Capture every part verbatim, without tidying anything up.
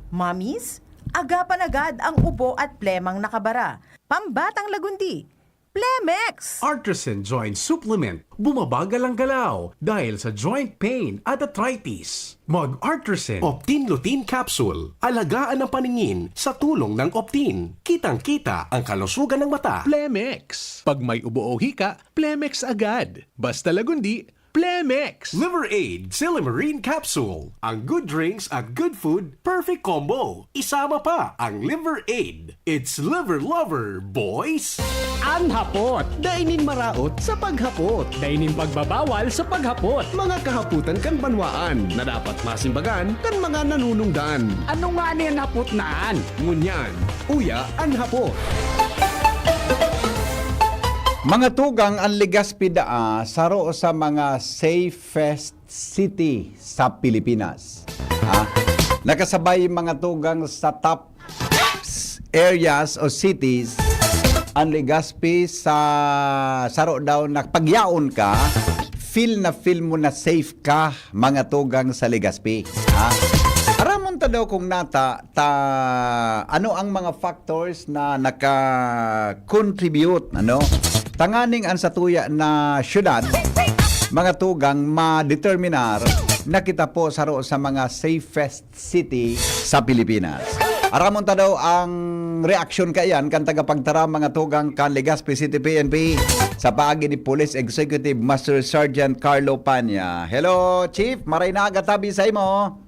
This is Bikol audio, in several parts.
Mommies, agapan agad ang ubo at plemang nakabara. Pambatang Lagundi, Plemex! Artisan Joint Supplement. Bumabagal ang galaw dahil sa joint pain at arthritis. Mag Artisan Optin Lutein Capsule. Alagaan ang paningin sa tulong ng Optin. Kitang-kita ang kalusugan ng mata. Plemex. Pag may ubo o hika, Plemex agad. Basta Lagundi, Plemex! Liver Aid Silimarin Capsule. Ang good drinks at good food, perfect combo. Isama pa ang Liver Aid. It's Liver Lover, boys! An hapot, dai nin maraot sa paghapot. Dai nin pagbabawal sa paghapot. Mga kahapotan kan banwaan na dapat masimbagan kan mga nanunungdan. Ano ngani an hapot na an? Ngunyan, uya an hapot. Mga tugang, ang Legazpi daa saro sa mga safest city sa Pilipinas. Ha? Nakasabay, mga tugang, sa top areas o cities ang Legazpi sa saro daw na pag yaon ka, feel na feel mo na safe ka, mga tugang, sa Legazpi. Ha? Aramon ta daw kung nata ta ano ang mga factors na naka-contribute, ano, tanganing ang satuya na syudad, mga tugang, madeterminar na kita po saro sa mga safest city sa Pilipinas. Aramon ta daw ang reaksyon kaiyan kan tagapagtaram, mga tugang, kan Legazpi City P N P sa paagi ni Police Executive Master Sergeant Carlo Panya. Hello, Chief. Maray na aga tabi sa imo.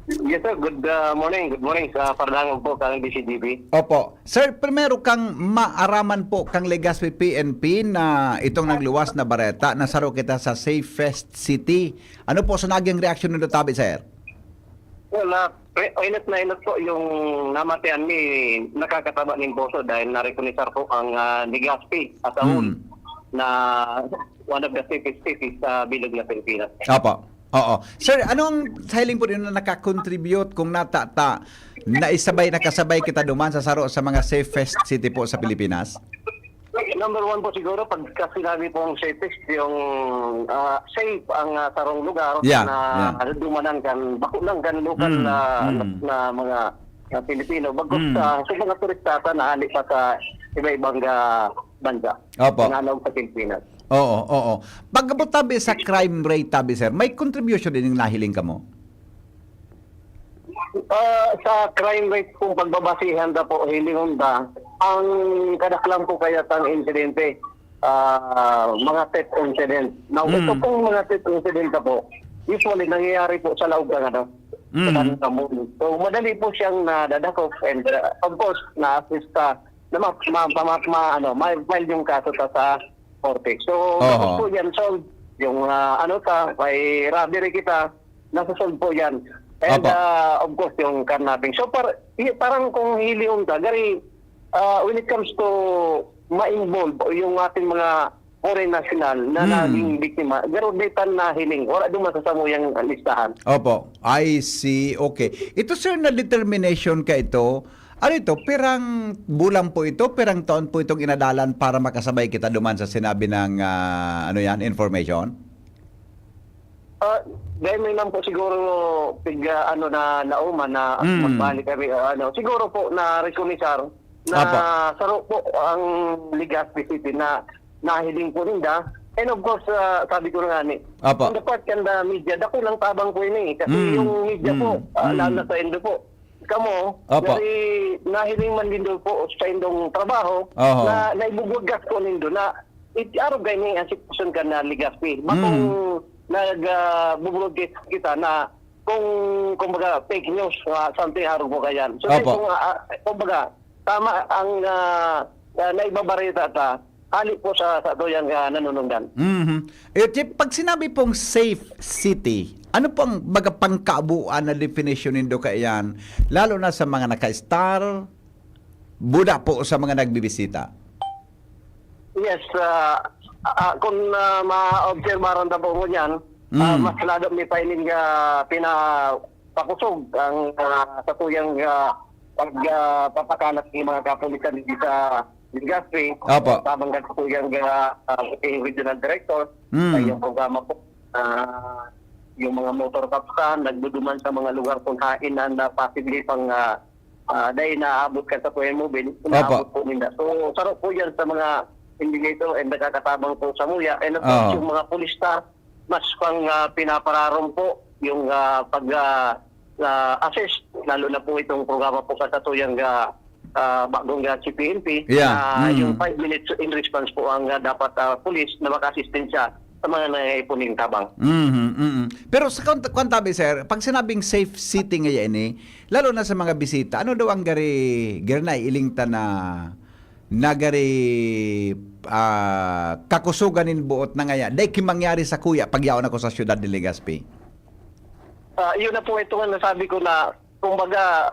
Yes, sir. Good uh, morning. Good morning sa Pardangon po, kang D C G B. Opo. Sir, primero kang maaraman po kang Legazpi P N P na itong nagluwas na bareta na saro kita sa safest city. Ano po sa naging reaksyon nindo tabi, sir? Well, uh, pre- init na init po yung namatian ni nakakataba ng boso dahil narekonisar po ang uh, Legazpi as a whole Hmm. na one of the safest cities sa bilog na Pilipinas. Opo. Oo. Sir, anong sa hiling po ninyo na nakakontribute kung natata naisabay, nakasabay kita duman sa saro sa mga safest city po sa Pilipinas? Number one po siguro, pagka sinabi pong safest, yung ah, safe ang ah, sarong lugar Yeah, na yeah. ano, dumanan kan, bako lang kan lokal Mm, na, mm. na mga na Pilipino. Bagkos Mm. sa, sa mga turista sa nahali pa sa iba-ibang ah, bansa. Opo. Nananaog sa Pilipinas. Oo, oo. Pag-abot tabi sa crime rate tabi, sir, may contribution din yung nahiling kamo? Ah, sa crime rate kung pagbabasihan ta po, hilingon ta, ang kadaklan po kaya tang insidente, ah, mga theft incident. Now, Mm. ito pong mga theft incident na po, usually nangyayari po sa laog ng ano, Mm. sa Bangsamoro. So, madali po siyang nadadakop and uh, of course, na-assist sa na ma, ma, ma, ma, ma, ano, ma-file yung kaso sa, sa korte. So, Oho. tapos po yan, solve yung ah, ano ta, may robbery kita, nasa-solve po yan. And Opo. ah, of course, yung kidnapping. So, par, y- parang kung hilion ka, gari, ah, when it comes to ma-involve o yung ating mga foreign national na Hmm. naging biktima, garo di pa nahiling, wala duman sa samuyang listahan. Opo. I see. Okay. Ito, sir, na determination ka ito. Ano ito? Pirang bulan po ito? Pirang taon po itong inadalan para makasabay kita duman sa sinabi ng, ah, ano yan, information? Ah, dahil may lang po siguro pig ah, ano na nauman na Mm. magbalik kami o ano. Siguro po na rekonisar na Apo. saro po ang Legazpi City na nahiling po ninda. And of course, ah, sabi ko na nga ni, Apo. on the part kan the media, dako lang tabang po ini. Kasi Mm. yung media po, Mm. ah, Mm. lalo na sa Indo po. Kamo, Apo. Dari nahiling man nindo po sa indong trabaho, Oho. na naibubugas po nindo na itiarog kayo ni ang sitwasyon kan na Legazpi. Bakong Mm. nag-broadcast kita na kung kumbaga fake news, ah, something arog po kayan. So, Opo. kung ah, kumbaga, tama ang ah, ah, naibabarita ta, hali po sa, sa tuyang ah, nanunungdan. Mhm. Eh, Chief, pag sinabi pong safe city, ano pong baga pangkaabuan na definition nindo kaiyan? Lalo na sa mga naka-star, buda po sa mga nagbibisita. Yes, ah, ah, kung ah, maobserbaran ta po ngunyan, ah, Mm. mas lalo mi pa ining ah, pinapakusog ang ah, sa tuyang ah, pag ah, papakalat ng mga kapulisan dito sa Legazpi. Opo. Tabang ka sa tuyang ah, ah, Regional Director Mm. sa iyong programa po. Ah, yung mga motor kapsa, nagduduman sa mga lugar kung hain na, na possibly pang, ah, ah, dahil naaabot kan satuyang mobil, inaabot po ninda. So, saro po yan sa mga indicator and nakakatabang po sa muya. And of course, Oo. yung mga pulis na mas pang, ah, pinapararom po yung, ah, pag, ah, ah, assist, lalo na po itong programa po sa satuyang, ah, ah, bagong, ah, C P N P, Yeah, na mm. yung five minutes in response po ang, ah, dapat, ah, pulis na makaasistensya sa mga nangangaipo ning tabang. Mhm, mm. Pero sa kwan-, kwan tabi, sir, pag sinabing safe city ngaya ini, lalo na sa mga bisita, ano daw ang gari, gari naiiling ta na, na gari, ah, kakusogan nin boot na ngaya, dai ki mangyari sakuya pag yaon ako sa siyudad ni Legazpi? Ah, yun na po ito nga nasabi ko na, kumbaga,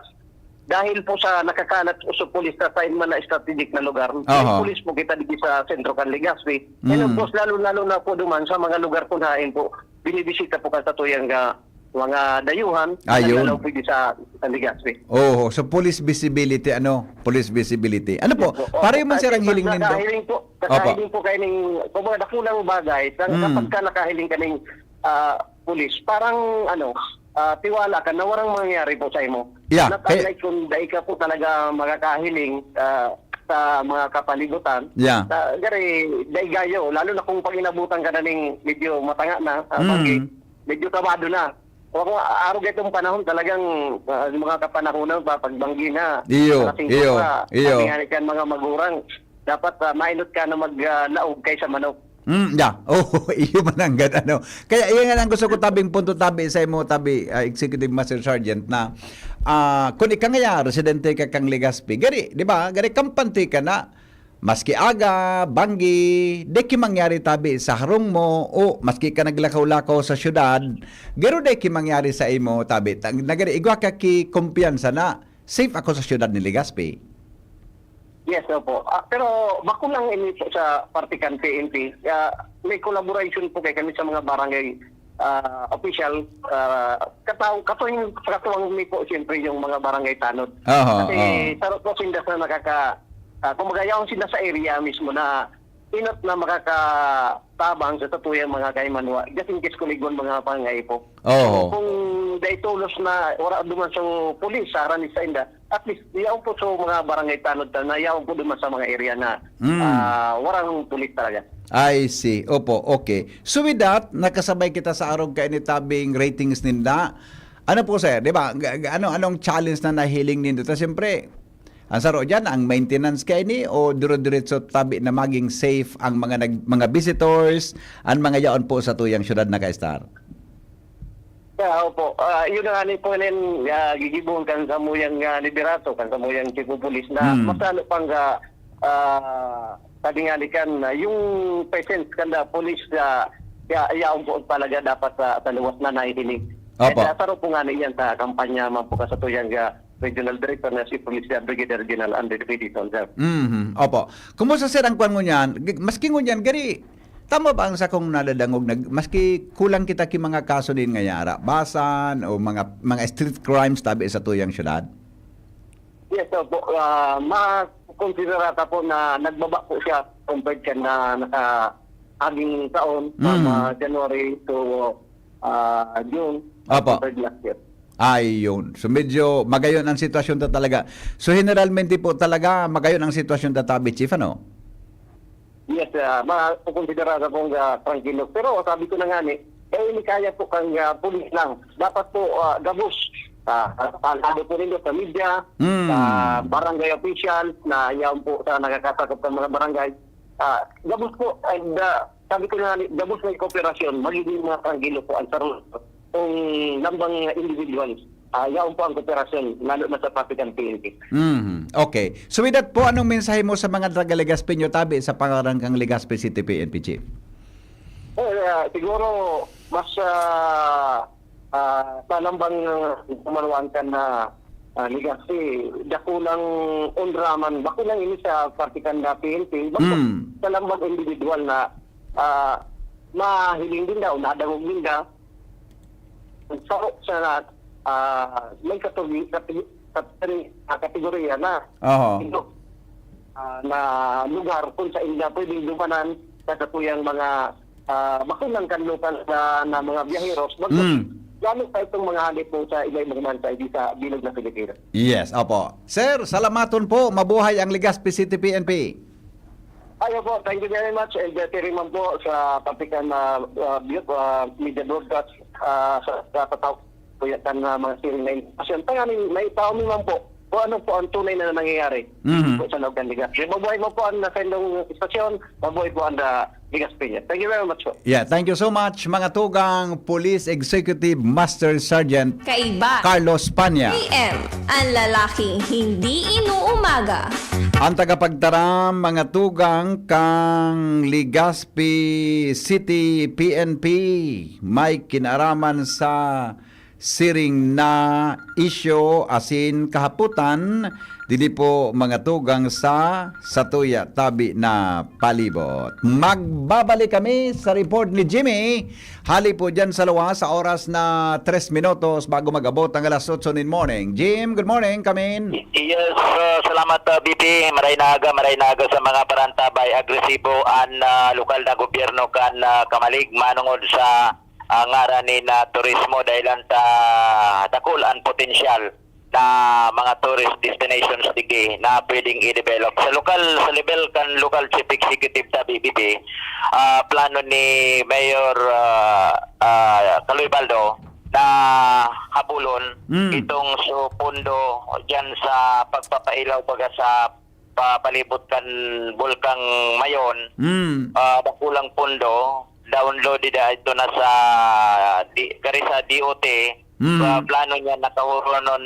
dahil po sa nakakalat po sa pulis sa saan man na strategic na lugar, may Aha. pulis po kita dito sa sentro kan Legazpi. And of Mm. course, lalo-lalo na po duman sa mga lugar kung hain po, binibisita po kan satuyang, ah, mga dayuhan, Ayun. naglalawag pwede sa, sa Legazpi. Oho, so police visibility, ano? Police visibility. Ano po? Yes po. Opo, Pareho man, sir, kasi ang pag hiling nindo? nakahiling po, Opo. nakahiling po kayo ning, kumbaga, dakulang bagay, sa, Mm. kapag ka nakahiling ka ning, ah, pulis, parang, ano, ah, tiwala ka na warang mangyayari po sa imo. Yeah, Not kaya unlike kung dai ka po talaga makakahiling, ah, sa mga kapalibutan. Yeah. Sa, gari, dai gayo, lalo na kung pag inabutan ka na ning medyo matanga na, ah, Mm. banggi, medyo kabado na. O kung arog itong panahon, talagang, ah, yung mga kapanahonan pa, pagbanggi na, Iyo, alas singko iyo, pa, iyo. sabi nga ni kan mga magurang, dapat, ah, mainot ka na mag, ah, laog kaysa manok. Mm, yeah. Oo, iyo man ang gad-, ano. Kaya iyan nga ang gusto ko tabing punto tabi sa imo, tabi, ah, Executive Master Sergeant, na, ah, kung ika ngaya, residente ka kang Legazpi, gari, di ba? Gari, kampante ka na, maski aga, banggi, di ki mangyari tabi sa harong mo, o maski ka naglakaw-lakaw sa syudad, garo di ki mangyari sa imo tabi. Ta-, nagari, igwa ka ki kumpiyansa na safe ako sa syudad ni Legazpi. Yes, opo. Ah, pero bako lang ini po sa parte kan P N P. Ah, may collaboration po kay kami sa mga barangay, ah, official. Ah, kataw-, katuwing, katuwang mi po, siyempre, yung mga barangay tanod. Aha, Kasi aha. sarap po sinda sa nakaka-, ah, kumbaga, yaon sinda sa area mismo na inot na makakatabang sa satuyang mga kaimanwa, just in case kung igwan mga pangaipo. Oo. So, kung dai tolos na wala duman sa pulis, sa harani sa inda, at least, yaon po sa mga barangay tanod ta, na yaon po duman sa mga area na, Mm. ah, warang pulis talaga. I see. Opo, okay. So with that, nakasabay kita sa arog kaini tabing ratings ninda. Ano po, sir? Di ba? Ga-, ga-, ano, anong challenge na nahiling nindo? Ta, siyempre, ang saro diyan, ang maintenance kaini o dire-diretso tabi na maging safe ang mga nag-, mga visitors, ang mga yaon po sa tuyang syudad na ka-Star? Yeah, opo. Ah, yun na nga ni po, Len, ah, gigibohon kan samuyang, ah, liderato, kan samuyang chief of police na Mm. mas lalo pang, ah, ah, sabi nga ni kan, ah, yung presence kan the police, ah, ya-, yaon po talaga dapat sa, sa luwas na nahihiling. Opo. At, ah, saro po nga ni yan sa kampanya man po ka sa tuyang, ah, Regional Director na si Police Brigadier General Andre Davidson, sir. Mhm. Opo. Kumusta, sir, ang kwan ngunyan? G-, maski ngunyan, gari, tama ba ang sakong nadadangog na maski kulang kita ki mga kaso nin ngaya, rabasan o mga, mga street crimes tabi sa tuyang syudad? Yes, opo. Ah, makonsidera ta po na nagbaba po siya compared kan na nakaaging taon, Mm. from, ah, January to, ah, June, Opo. compared last year. Ayun. So, medyo magayon ang sitwasyon ta talaga. So, generalmente po talaga, magayon ang sitwasyon ta tabi, Chief, ano? Yes, ah, makukonsidera sa pong, ah, trangkilo. Pero sabi ko na nga ni, eh, ini kaya po kang, ah, pulis lang. Dapat po, ah, gabos. Ah, kalado po ninyo sa media, Mm. sa barangay official, na yan po sa nakakasakop ng mga barangay. Ah, gabos po, and, ah, sabi ko na nga ni, gabos na yung kooperasyon, magiging mga trangkilo po ang sarong kung lambang individual. Ah, yaon po ang kooperasyon, lalo na sa traffic and P N P. Mhm. Okay. So with that po, anong mensahe mo sa mga taga Legazpi nyo tabi sa pangaran kang Legazpi City P N P, Chief? Eh, ah, siguro, mas, ah, ah, sa lambang, ah, kumanuan ka na, ah, Legazpi, dakulang onra man, bako lang ini sa parte kan P N P, bako Mm. sa lambang individual na, ah, mahiling din daw, nadangog din daw. Sa, sa, ah, may kategory-, kate-, kate-, ah, kategorya na. Oho. Ito, ah, na lugar kung saan na pwedeng dumanan sa katuyang mga, ah, bakuna kan lokal na, na mga biyaheros, bag-, Mm. lalo pa itong mga hali po sa iba-ibang bansa, hindi sa bilog na Pilipinas. Yes, opo. Sir, salamaton po. Mabuhay ang Legazpi City P N P. Ayo po, thank you very much, and uh, tiri man po sa Papikan na uh, bu- uh, media broadcast uh, sa, sa kataw po yan kan uh, mga siring na impormasyon. Tanganing may tao man po kung ano po ang tunay na nangyayari Mhm. po sa loob ng Legazpi. Mabuhay mo po ang nasendong istasyon, mabuhay po ang uh, Legazpi niya. Thank you very much po. Yeah, thank you so much, mga tugang Police Executive Master Sergeant Kaiba. Carlos Panya. A M, ang lalaking hindi inuumaga. Ang tagapagtaram, mga tugang kang Legazpi City P N P, may kinaraman sa siring na isyu asin kahapotan dini po, mga tugang, sa satuya tabi na palibot. Magbabalik kami sa report ni Jimmy. Hali po dyan sa luwas sa oras na tres minutos bago mag-abot ang alas otso nin morning. Jim, good morning. Kamin. Yes, uh, salamat uh, B P. Maray na aga, maray na aga sa mga parantabay. Agresibo an uh, lokal na gobyerno kan uh, Kamalig manungod sa uh, ngaran ni na turismo dahil ang ta dakul an potensyal na mga tourist destinations digdi na pwedeng i-develop. Sa lokal, sa level kan local chief executive ta B B B, ah, plano ni Mayor ah, ah, Caloy Baldo na habulon Mm. itong su pondo diyan sa pagpapailaw baga sa pa palibot kan Bulkang Mayon. Mm. Ah, dakulang pondo, download dida ito na sa di, gari sa D O T. Mm. Ah, plano niya, nakahuro nun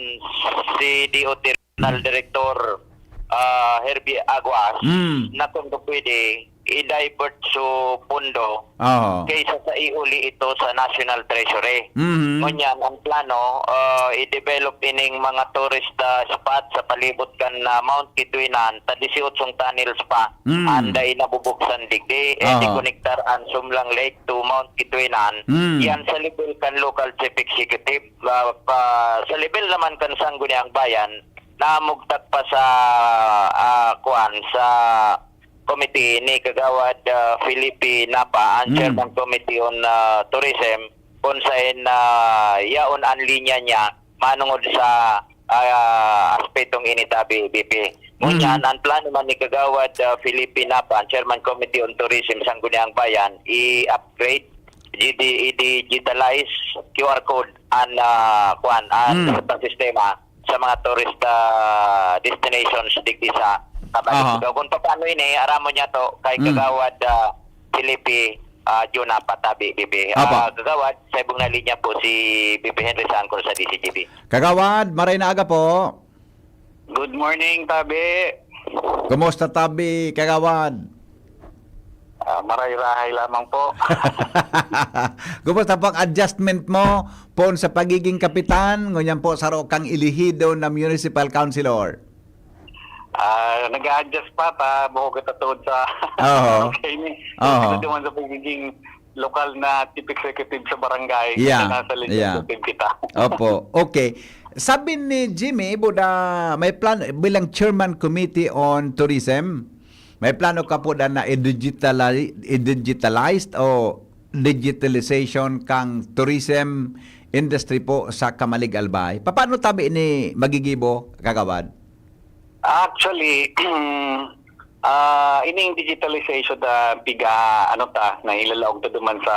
si D O T Regional Director ah, Herbie Aguas Mm. na kung pwede, i-divert su pondo Oo. kaysa sa iuli ito sa National Treasury. Mhm. Ngunyan, ang plano, ah, i-develop ining mga tourist ah, spot sa palibot kan ah, Mount Kidwinan, ta disiyotsong tunnels pa Mm. ang dai nabubuksan digdi, e Aha. di konektar ang Sumlang Lake to Mount Kidwinan. Mm. Yan sa level kan local chief executive. Ah, pa, sa level naman kan Sangguniang Bayan, namugtak pa sa ah, kuan, sa committee ni Kagawad ah, Felipe Napa, ang Mm. Chairman Committee on ah, Tourism, kung saen na yaon an linya niya manungod sa ah, aspetong ini ta B P. Ngunyan, Mhm. ang plano man ni Kagawad ah, Felipe Napa, ang Chairman Committee on Tourism, Sangguniang Bayan, i-upgrade, i-di- i-digitalize Q R code an ah, kuan, an Mm. sa sistema sa mga tourist ah, destinations digdi sa Kamalig. Aha. So, kung paano ini, aramo niya to kay Mm. Kagawad ah, Felipe ah, Jun Napa, ta B P. Apa. Ah, Kagawad, sa ibong na linya po si B P Henry Sangkol sa D C G B. Kagawad, maray na aga po. Good morning, Tabi. Kumusta tabi, Kagawad? Ah, maray-rahay lamang po. Kumusta po ang adjustment mo poon sa pagiging kapitan? Ngunyan po, saro kang elehido na municipal councilor. Ah, nag-a-adjust pa ta, buko kita tuod sa Oo. Okay ni. Oo. Ito naman sa pagiging lokal na chief executive sa barangay. Yeah. Nasa Yeah. legislative kita. Opo. Okay. Sabi ni Jimmy, buda, may plan bilang chairman committee on tourism. May plano ka po na i-digitali- i-digitalized o digitalization kang tourism industry po sa Kamalig Albay. Paano tabi ni magigibo, Kagawad? Actually, ah ining digitalization na piga, ano ta, na ilalaog ta duman sa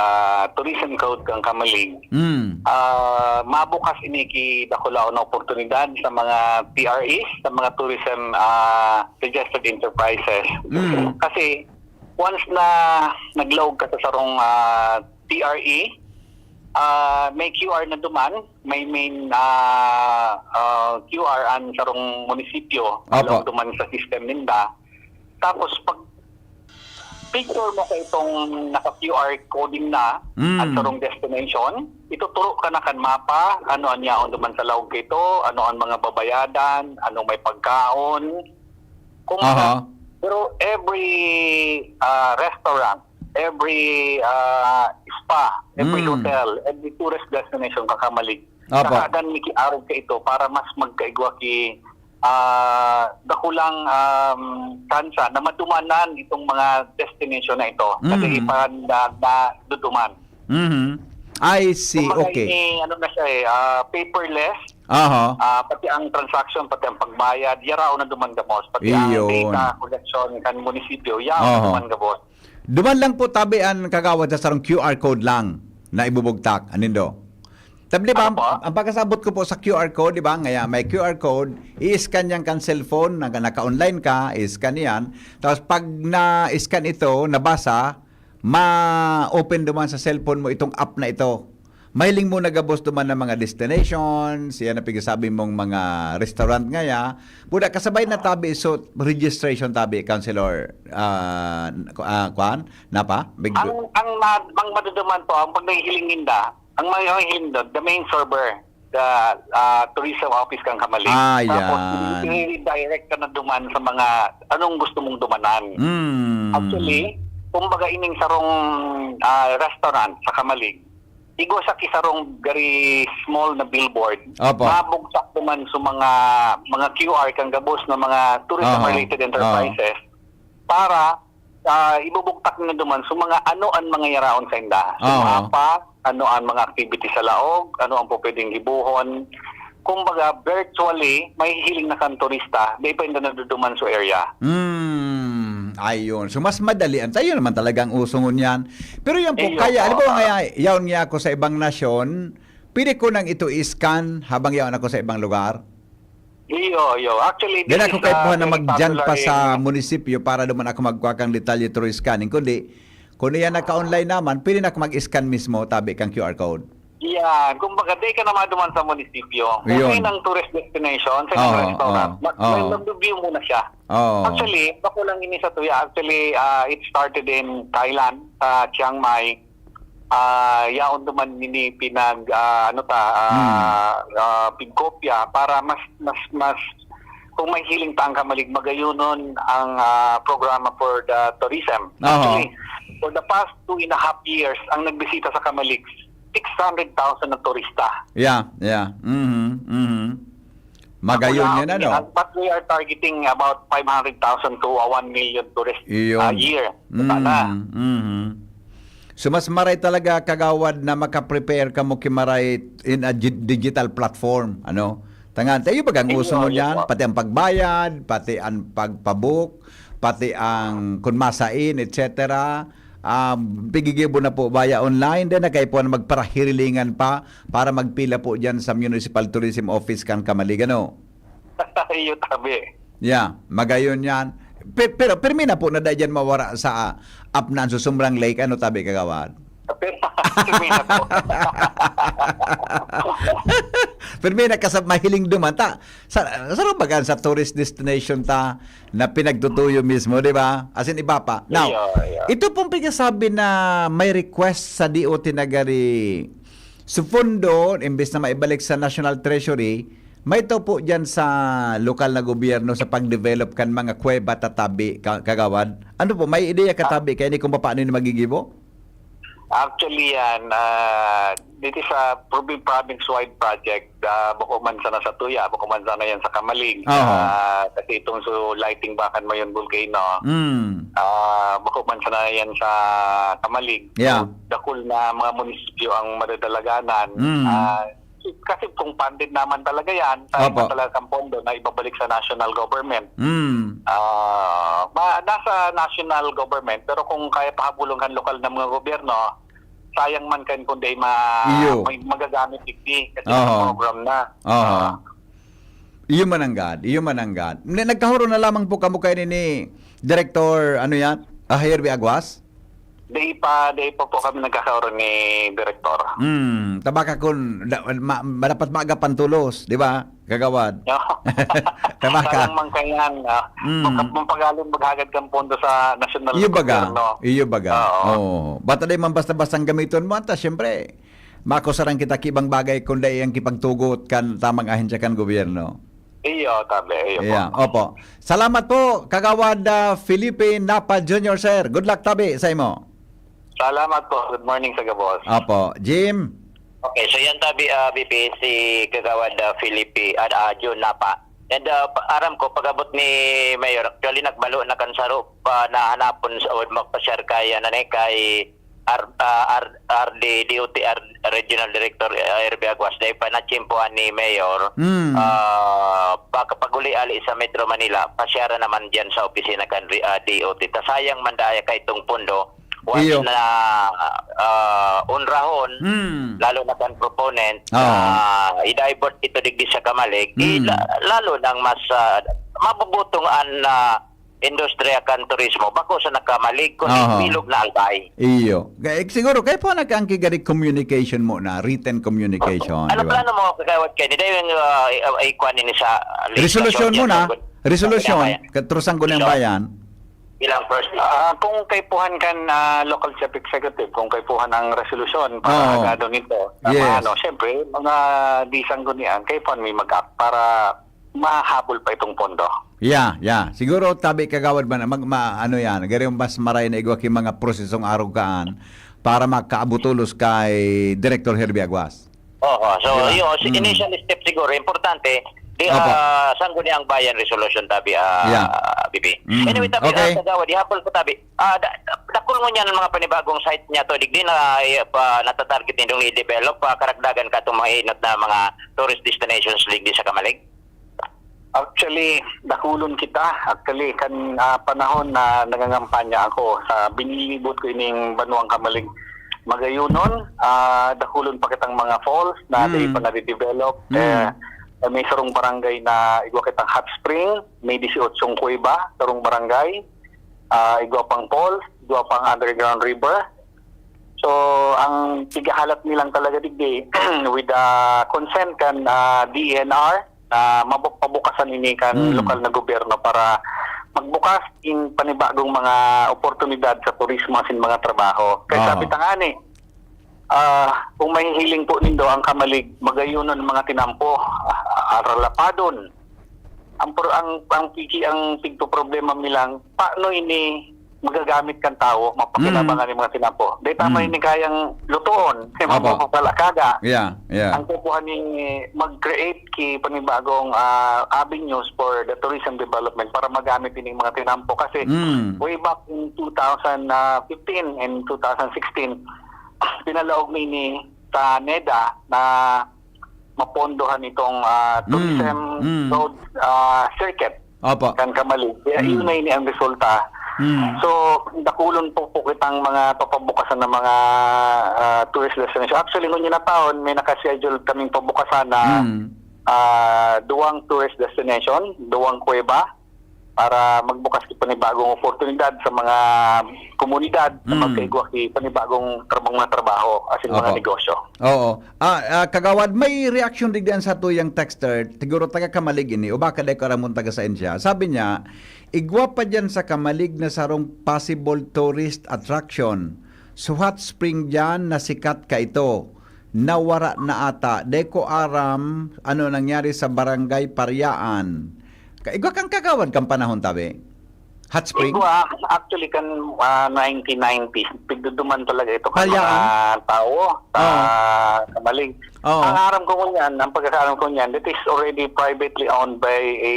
tourism code kang Kamalig. Mm. Ah, mabukas ini ki dakulaon na oportunidad sa mga T R Es, sa mga tourism ah, registered enterprises. Mm. Kasi once na naglaog ka sa sarong ah, T R E, ah, may Q R na duman, may main ah, ah, Q R ang sarong munisipyo, Opo. laog duman sa system ninda. Tapos pag picture mo ka itong naka-Q R coding na Mm. at sarong destination, ituturo ka na kan mapa, ano ang yaon duman sa laog kito, ano ang mga babayadan, ano may pagkaon. Kung Aha. Pero every ah, restaurant, every ah, spa, every Mm. hotel, every tourist destination kakamalig, Opo. nakagan mi ki arog ka ito para mas magkaigwa ki ah, dakulang um, tsansa na madumanan itong mga destination na ito. Kasi Mm. ipa na, na duduman. Mhm. I see, Kumbaga, okay. ini, ano na siya eh, ah, paperless. Aha. Ah, pati ang transaction, pati ang pagbayad, yaraon na duman gabos. Pati ang Iyon. data collection kan munisipyo, yaraon na Aha. duman gabos. Duman lang po tabi an kagawad sa sarong Q R code lang na ibubugtak, anindo. Tab-, di ba, Ano po? ang pagkasabot ko po sa Q R code, di ba, ngaya may Q R code, i-scan yan kan cellphone, nag-, naka-online ka, i-scan yan. Tapos pag na-scan ito, nabasa, ma-open duman sa cellphone mo itong app na ito. Mahiling mo na gabos duman ng mga destinations, yan ang pigsasabi mong mga restaurant ngaya. Buda, kasabay na tabi, so registration tabi, Councilor, ah, ah, kwan? Napa? Big Ang, ang ma-, ang maduduman po, ang pag nahihiling ninda, ang may, ang hiling doon, the main server, the, ah, tourism office kan Kamalig. Ah, Tapos, yan. i-, i-direct ka na duman sa mga anong gusto mong dumanan. Mm. Actually, kumbaga ining sarong, ah, restaurant sa Kamalig, igwa sa kisarong very small na billboard, Opo. mabugtak duman sa mga, mga Q R kan gabos na mga tourism Aha. related enterprises Aha. para, ah, ibubugtak na duman sa mga ano ang mga yaraon sa inda. So, Aha. mapa, ano ang mga activity sa laog, ano ang pwedeng gibuhon. Kumbaga, virtually, mahihiling na kan turista, di pa inda naduduman sa area. Hmm, ayun. So, mas madali. Ang sa'yo naman talagang uso ngunyan. Pero yan po, Iyo kaya, po, alam mo, ah. kaya yaon niya ako sa ibang nasyon, pwede ko nang ito i-scan habang yaon ako sa ibang lugar? Iyo, iyo. Actually, Then this ako is, kahit ah, po na very magdyan pa popular sa in munisipyo para duman ako magkuha kang detalye through scanning. Kundi, kung yan naka-online naman, pwede na ako mag-scan mismo, tabi kang Q R code. Yan. Kumbaga, di ka na maduman sa munisipyo. Kung Yun. saan ang tourist destination, sa Oo, restaurant, oo, ma-, oo. ma-, mag-view mo na siya. Oo. Actually, bako lang ini sa tuya. Actually, ah, it started in Thailand, sa Chiang Mai. Ah, yaon duman nini pinag, ah, ano ta, ah, Hmm. ah, pigkopya para mas, mas, mas, kung may hiling ta ang Kamalig, magayunon ang, ah, programa for the tourism. Aha. Actually, for the past two and a half years, ang nagbisita sa Kamalig, six hundred thousand na turista. Yeah, yeah. Mhm, mhm. Magayon Ako yan, lang, ano? But we are targeting about five hundred thousand to, uh, one million tourists Iyon. a year. Mm, Sana. mhm. So, mas maray talaga, kagawad, na makaprepare ka mo ki maray in a gi-, digital platform, ano? Tangan, tayo bagang Iyo, uso mo iyo yan, po. pati ang pagbayad, pati ang pagpabook, pati ang kun masain, et cetera. Ah, pigigibo na po via online, then na kayo po na magparahirilingan pa para magpila po dyan sa Municipal Tourism Office kan Kamalig, ano? Iyo, tabi. Yeah, magayon yan. Pe-, pero pirmi na po na dahil dyan mawara sa, ah, app na ang susumrang lake, ano, tabi, kagawad? Pero, pirmi na po. Pirmi na kasab-, mahiling duman. Ta, sa, sa rumbagan, sa tourist destination ta, na pinagtutuyo mismo, di ba? As in, iba pa. Now, Iyo, iyo. ito pong pigsasabi na may request sa D O T na gari, so, pondo, imbes na maibalik sa National Treasury, may to po dyan sa lokal na gobyerno sa pag-develop kan mga kuweba tatabi, ka-, kagawad. Ano po, may ideya ka Ah. tabi kaya ni kung paano yun magigibo? Actually, yan, ah, this is a provi-, province-wide project. Ah, bako man sana sa Tuya, bako man sana yan sa Kamalig. Aha. Ah, kasi itong so lighting bakan mayon volcano. Mm. Ah, bako man sana yan sa Kamalig. Yeah. So, dakul na mga munisipyo ang madadalaganan. Mm. Ah, kasi kung funded naman talaga yan, sa Opo. iba talaga ang pondo na ibabalik sa national government. Mm. Ah, ma-, nasa national government, pero kung kaya pahabulong kan lokal na mga gobyerno, sayang man kan kundi ma-, Iyo. may magagamit digdi kasi Aha. naka-program na. Aha. Ah. Iyo man ang gad, iyo man ang gad. Ni-, nagkahuro na lamang po kamo kayo ni, ni Director, ano yan? Ah, Herby Aguas? Di pa, di pa po kami nagkakaroon ni Direktor. Hmm, tabaka kun da-, ma-, ma-, dapat maaga pantulos, di ba? Kagawad. No? Tabaka. Parang mangkayan, ah, Mm. maka-, mapagalon maghagad kang pondo sa nasyonal na Iyo baga. gobyerno. Iyo baga. Oo. Oo. Bata di man basta-bastang gamiton mo, ata, siyempre, makusarang kita kibang bagay kung dai ang kipagtugot kan tamang ahensya kan gobyerno. Iyo, tabi. Iyo po. Yeah, opo. Salamat po, Kagawad, ah, Felipe Napa Junior, sir. Good luck, tabi, sa imo. Salamat po. Good morning sa gabos. Opo. Jim? Okay, so yan tabi, ah, B P, si Kagawad, ah, Felipe, ah, ah, Jun Napa. And, ah, pa-, aram ko, pag-abot ni Mayor, actually, nagbalo na kan saro pa nahanapon sa, o magpa-share kay, ano ni, kay R-, ah, R-, R D D O T, R-, Regional Director, ah, Herbie Aguas, dahil pa natsimpuhan ni Mayor, Mm. ah, baka pag-uli-ali sa Metro Manila, pasyara naman diyan sa opisina kan re-, ah, D O T. Ta sayang man daya kay itong pondo, once Iyo. na, ah, onrahon, Mm. lalo na kan proponent, Oo. na i-divert ito digdi sa Camalig, di Mm. la-, lalo nang mas, ah, mabubutong an, ah, industriya kan turismo, bako sa nagkamalig, kundi Aha. bilog na Albay. Iyo. Kaya, siguro, kaya po nagkaangki gari communication mo na, written communication, Ano di ba? plano mo, Kagawad Kenny? Dahil, ah, i-, i-, kuha nini sa legislature Resolution dyan, muna. Sangguniang Resolution, Bayan. Katro Sangguniang Resolution. Bayan. Bilang first. Ah, kung kaipuhan kan, ah, local chief executive, kung kaipuhan ang resolusyon para Oo. hagado nito, na Yes. maano, siyempre, mga di sanggunian, kaipuhan may mag-act para mahabol pa itong pondo. Yeah, yeah. Siguro, tabi, Kagawad, man, mag-, ma-, ano yan, gari yung mas maray na igwa ki mga prosesong arog kaan para makaabutulos kay Director Herbie Aguas. Oo, so, Di ba? yun, si Mm. initial step siguro, importante, di, Opo. ah, Sangguniang Bayan resolution, tabi, ah, Yeah. B B. Mm. Anyway, tabi, Okay. ah, Kagawad, ihapol ko, tabi. Ah, da-, da-, dakul mo niyan ang mga panibagong site niya to, digdi na, eh, pa, natatarget nindong i-develop, pa, karagdagan ka itong mga inot na mga tourist destinations digdi sa Camalig? Actually, dakulon kita. Actually, kan, ah, panahon na nangangampanya ako, sa binilibot ko ining banwang Camalig, magayunon, ah, dakulon pa kitang mga falls na Mm. dai pa nade-develop. Mm. Eh, may sarong barangay na igwa kitang hot spring, may dieciocho kuweba, sarong barangay, ah, igwa pang falls, igwa pang underground river. So, ang pigahalat nilang talaga digdi, with the consent kan, ah, D E N R, na mabu-, pabukasan ini kan Mm. lokal na gobyerno para magbukas in panibagong mga oportunidad sa turismo asin mga trabaho. Kaya Aha. sabi ta ngani, ah, kung mahihiling po nindo ang Camalig, magayunon ang mga tinampo, ah, aralapadon. Ang pro-, ang, ang piki-, ang pigpoproblema mi lang, paano ini magagamit kan tawo, mapakinabangan Mm. ni mga tinampo? Di tama Mm. ini kayang lutoon, di Opo. mapapalakaga. Yeah, yeah. Ang kukuha ni mag-create ki panibagong, ah, avenues for the tourism development para magamit ining mga tinampo. Kasi Mm. way back in two thousand fifteen and two thousand sixteen, pinalaog mi ini sa neda na mapondohan itong, ah, Mm, tourism mm. road, ah, circuit Opo. kan Camalig. Kaya Mm. yun na ini ang resulta. Mm. So, dakulon po, po kitang mga papabukasan ng mga, ah, tourist destination. Actually, ngunyan na taon, may nakaschedule kaming pabukasan na, Mm. ah, duwang tourist destination, duwang kuweba, para magbukas ki panibagong oportunidad sa mga komunidad na Mm. magkaigwa ki panibagong trabang-, mga trabaho asin mga Opo. negosyo. Oo. Ah, ah, Kagawad, may reaksyon digdi an satuyang texter, siguro taga Camalig ini, o baka dai ko aram kung taga saen siya. Sabi niya, "Igwa pa diyan sa Camalig na sarong possible tourist attraction. So, hot spring diyan na sikat kaito. Nawara na ata. Dai ko aram ano nangyari sa Barangay Pariaan." Ka-, igwa kan Kagawad kan panahon, tabi? Hot spring? Igwa, actually, kan, ah, nineteen nineties, pigduduman talaga ito kan Pariaan? mga tao sa Oo. Camalig. Oo. Ang aram ko ngunyan, ang pagkakaaram ko ngunyan, that is already privately owned by a,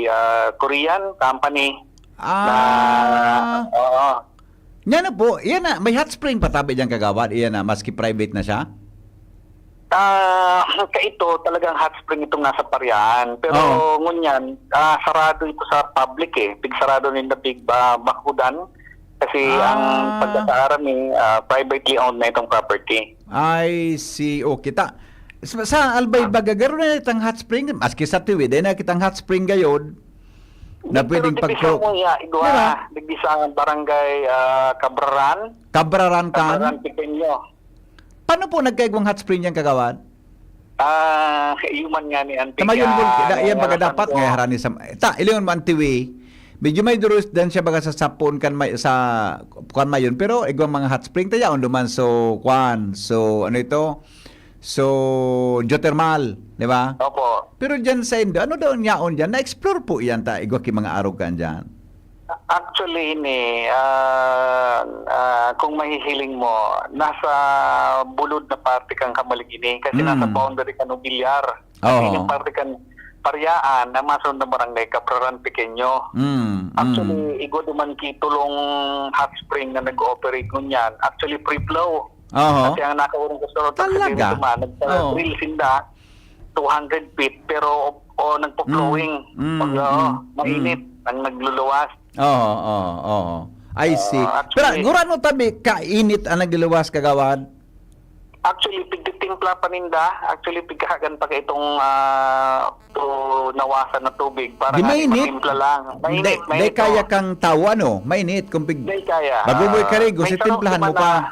ah, Korean company. Ah. Na, oo. Yan na po. Yan na. May hot spring pa tabi diyan, Kagawad. Yan na. Maski private na siya. Ah, kaito, talagang hot spring itong nasa Pariaan. Pero Oo. ngunyan, ah, sarado ito sa public eh. Pigsarado ninda, pig, ah, bakudan. Kasi ang Ah. pagkakaaram eh, ah, privately owned na itong property. I see. O, kita. Sa, sa Albay Ah. Baga, garo na itang hot spring. Maski sa Tiwi, dai na kitang hot spring gayod na Pero pwedeng digdi sa pagkro-, Muya, igwa, di ba? digdi sa barangay, ah, Cabraran. Cabraran kan? Cabraran Pequeño. Paano po nagkaigwang hot spring yan, Kagawad? Ah, human nga ni Antique, Sa Mayon Bul-, ah, da-, yan baga nangangalasan dapat ko. nga harani sa, ta, ilingon mo, Antiwi. Medyo may durus din siya baga sa sapon kan may, sa, kan Mayon. Pero igwang mga hot spring, ta yaon duman. So, kwan. So, ano ito? So, geothermal, di ba? Opo. Pero dyan sa Indo, ano daw ang yaon dyan? Na-explore po yan ta, igwa ki mga arogan dyan. Actually, ini, ah, ah, kung mahihiling mo, nasa bulod na parte kang Camalig ini, kasi nasa Mm. boundary ka ng Bilyar. Kasi Oo. yung parte kan, Pariaan, ang masunod na barangay, Capraran Pequeño. Mm, mm. Actually, igwa duman ki tulong hot spring na nag-ooperate ngunyan. Actually, free flow. Oho. Kasi ang nakaurong ko sa Talaga? Duman, nagpa-drill sinda, two hundred feet, pero o, nagpo-flowing. Mm, mm, Pag, oo, mm, mainit, ang nagluluwas. Oo, oo, oo. I see. Ah, Pero actually- gurano tabi kainit ang nagluluwas, kagawad? Actually, pigtitimpla pa ninda. Actually, pigkahagan pa ka itong ah, to nawasan na tubig para Di nga mainit? matimpla lang. Mainit, Di, mainit, di kaya oh. kang tawa, no? Mainit. Kung pig... Di kaya. Bago mo Ah, ikarigo, may si sarok timplahan mo duman pa. na-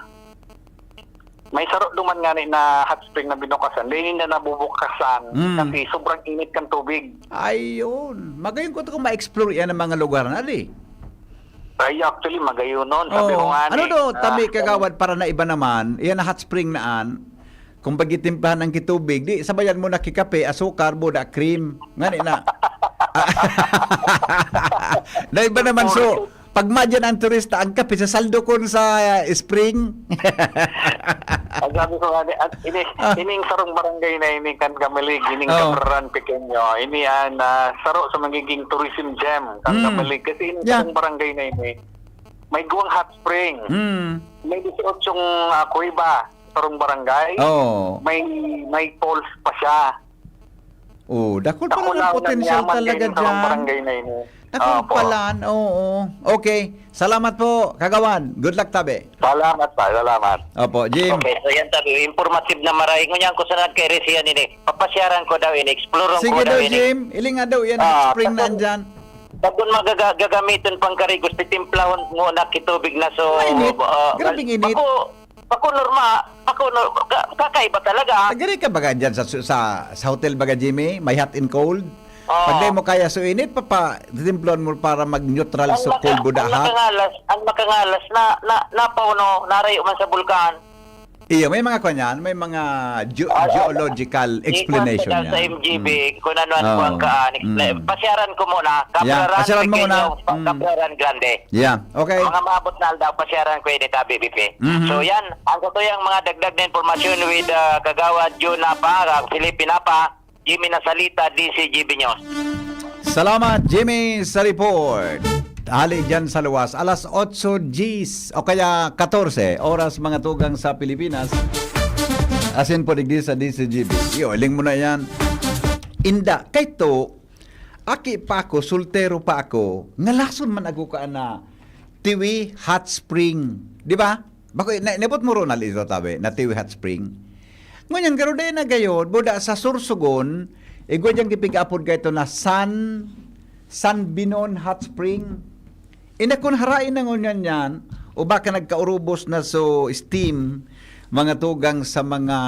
May sarok duman nga ni na hot spring na binukasan. Di ninda nabubukasan Mm. kasi sobrang init kang tubig. Ayun. Magayon ko ito kung ma-explore yan ang mga lugar na, di? Ay, actually, magayon nun. Sabi ko Oo. nga Ano ni, do, ah, tabi kagawad para na iba naman, yan na hot spring na an, kung pagitimpahan ng kitubig, di, sabayan mo na kikapé, asukar, buda, cream. Ngani na. Na iba naman, so, pag madyan ang turista, ang kape sa saldo kun sa uh, spring. Ang sabi ko nga, ni, at ini, Ah. ining sarong barangay na ini kan Kamalig, ining Oo. Capraran Pequeño, ini ang ah, saro sa magiging tourism gem kan Mm. Kamalig. Kasi ining Yeah. sarong barangay na ini, may guwang hot spring, Mm. may dieciocho uh, kuweba, sarong barangay, Oo. may may falls pa siya. Oh, dakul Dakul pala lang ang potential yaman talaga din sa sarong dyan. Barangay na ini. Dakul Opo. pala, oo. Okay, salamat po, kagawad. Good luck, tabi. Salamat pa, salamat. Opo, Jim. Okay, so yan tabi, informative na maray. Ngunyan ko sa nagkairisihan ini, papasyaran ko daw ini, explore ko Sige daw daw, ini. Jim. Iling nga daw yan, Ah, spring na kasi- andyan. Bago magagamiton pang karigos, titimplahon mo na kitubig na so... Mainit. ah, Grabing init. Ako, ako normal, ako no, ka, kakaiba talaga. Nagari ka baga dyan sa, sa, sa hotel baga, Jimmy? May hot and cold? Oo. Pag di mo kaya so init, papa, titimplon mo para mag-neutral Ang so maka- cold buda ang hot. makangalas, ang makangalas na, na, napauno, narayo man sa bulkan. Iyo, may mga kanyan, may mga geo- Ah, ah, geological Ikuwan explanation ka daw yan. sa M G B, Mm. kung ano-ano Oo. ang kaan. Mm. Pasyaran ko muna. Yeah, Capraran pasyaran mo muna. Pequeño, Mm. Capraran Grande. Yeah, okay. Mga maabot na aldaw, pasyaran ko ini, tabi, B P. Mhm. So yan, ang katuyang mga dagdag na impormasyon with uh, Kagawad Jun Napa, uh, Felipe Napa, Jimmy Nasalita, D C G B News. Salamat, Jimmy, sa report. Hali dyan sa luwas, alas otso diyes o kaya katorse oras, mga tugang sa Pilipinas. Asin po digdi sa D C G B. Iyo, iling mo na yan. Inda, kay to, aki pa ako, soltero pa ako, ngalason man ako ka na Tiwi Hot Spring. Di ba? Bako, na, nabot mo, Ronald, ito, tabi, na Tiwi Hot Spring. Ngunyan, garo dai na gayod, buda sa Sorsogon, igwa diyang gipig-apod ka ito na San, San Binon Hot Spring. Ina kun harain na ngunyan yan, o baka nagkaurubos na so steam, mga tugang sa mga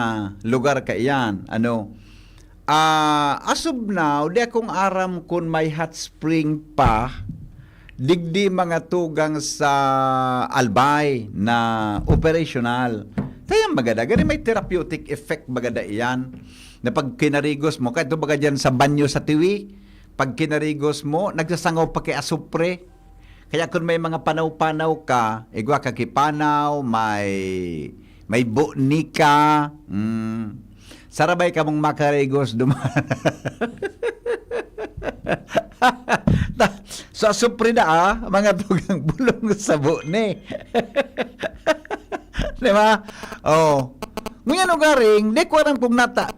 lugar kaiyan. Ano? Ah, as of now, di akong aram kun may hot spring pa, digdi mga tugang sa Albay na operational. Kaya magada, gani may therapeutic effect magada iyan. Na pag kinarigos mo, kahit baga dyan sa banyo sa Tiwi, pag kinarigos mo, nagsasangaw pa kay asupre. Kaya kung may mga panaw-panaw ka, igwa ka kipanaw, may, may bunika, mm, sarabay ka mong makarigos duman. So, asupre na, ah, mga tugang bulong sa buot ni. Di ba? Oh. Ngunyan ugaring, di ko aram kung nata.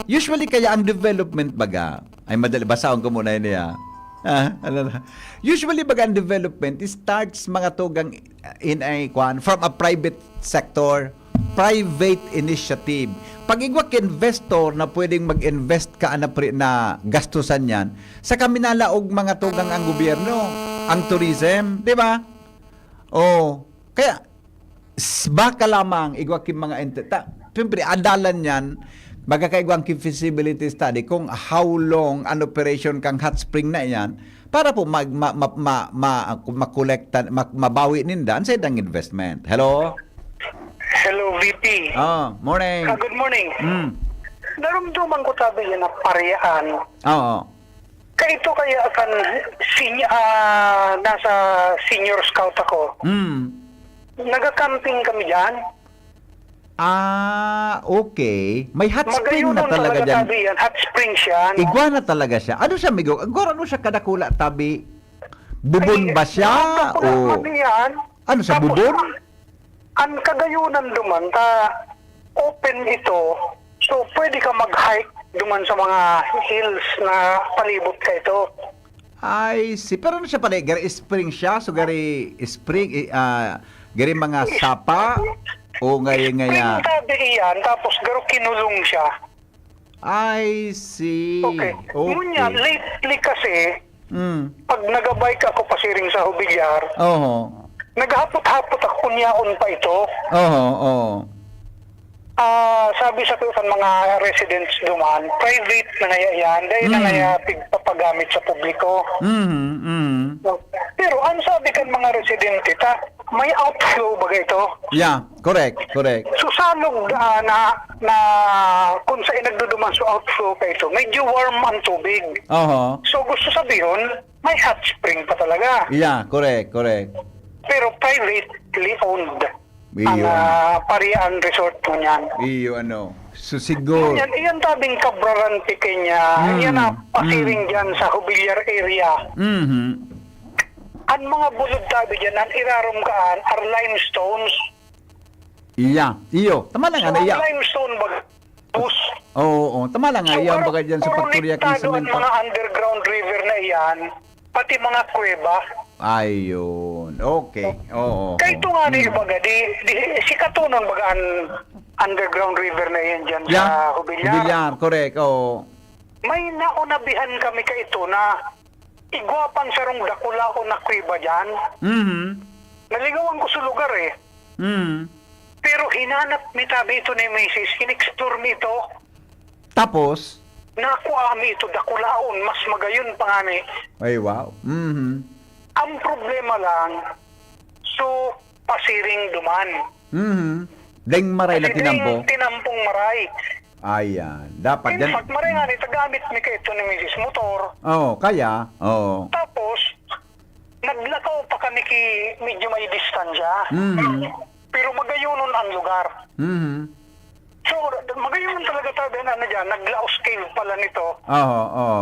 Usually kaya ang development baga, ay madali, basahon ko muna yun, ah. Ah, ano na? Usually baga ang development starts mga tugang in a, kwan, from a private sector, private initiative. Pag igwa ka investor na pwedeng mag-invest ka na, pre, na gastusan yan, sa kaminalaog mga tugang ang gobyerno, ang tourism, di ba? Oh, kaya s- baka lamang igwa ki mga ente-, ta, siyempre, adalan yan, magkakaigwa ang feasibility study kung how long an operation kang hot spring na yan para po mag, ma, ma, ma, ma, makolekta, ma, mabawi ninda ang saydang investment. Hello? Hello, V P. Oh, morning. Ah, good morning. Mm. Narumduman ko sabi niya na pariyaan. Oo. Kaito kaya kan senior, ah, nasa senior scout ako. Mm. Nagakamping kami diyan. Ah, okay. May hot spring na talaga diyan. Tabi yan. Hot spring siya, no? Igwa na talaga siya. Ano siya, migo? Goro, ano siya kadakula, tabi? Bubon ba siya? Ay, o ano siya, bubon? Ang kagayunan duman, ta open ito. So, pwede ka mag-hike duman sa mga hills na palibot ka ito. I see. Pero ano siya pala, gari spring siya? So, gari spring, eh, ah, gari mga sapa? O ngaya-ngaya? Spring tabi iyan, tapos garo kinulong siya. I see. Okay. Okay. Ngunyan, lately kasi, Mm. pag nagabike ako pasiring sa Jubilar, Oho. naghapot-hapot ako kung yaon pa ito. Oho, oo. Ah, sabi sa kan mga residents duman, private na ngaya yan, dahil na Mm. ngaya pigpapagamit sa publiko. Mhm, mhm. Pero ang sabi kan mga residente, ta, may outflow baga ito. Yeah, correct, correct. So, salog, ah, na, na kung saan nagduduman sa outflow ka ito, medyo warm ang tubig. Oho. So, gusto sabihon, may hot spring pa talaga. Yeah, correct, correct. Pero privately owned ang, Iyo, ano. ah, Parian Resort mo niyan. Iyo, ano. So, siguro Yan, iyan tabing Cabraran, Pequeña, Hmm, yan ang pasiring hmm. dyan sa Jubilar area. Mhm. Ang mga bulod tabi dyan, ang irarom kaan, are limestones. Iya, iyo. Tama lang, So, ano, ang iya. limestone baga, bus. Oo, oo. Tama lang nga, So, iya, ang pero baga dyan sa puro pagturiak ng liktado ang semento. mga underground river na iyan, pati mga kuweba. Ayun. Okay. Oo, Kaya oo. ito nga ni Mm. baga, di, di, si Katunon baga ang underground river na iyan dyan Yeah. sa Jubilar. Jubilar, correct. Oo. May naunabihan kami ka ito na igwa pang sarong dakulaon na kuweba dyan. Mhm. Nalingawan ko sa lugar eh. Mhm. Pero hinanap mi tabi ito ni misis, in-explore mi ito. Tapos? Nakua mi ito, dakulaon, mas magayon pa ngani. Ay, wow. Mhm. Ang problema lang, so, pasiring duman. Mhm. Deng maray na Kasi deng tinampo? tinampong maray. Ayan. Dapat In dyan fact, maray ngani, tagamit mi kaito ni misis motor. Oo, kaya. Oo. Tapos, naglakaw pa kami ki medyo may distansya. Mhm. Pero magayonon ang lugar. Mhm. So, magayonon talaga tabi ang ano dyan, naglaos cave pala nito. Oo, oo.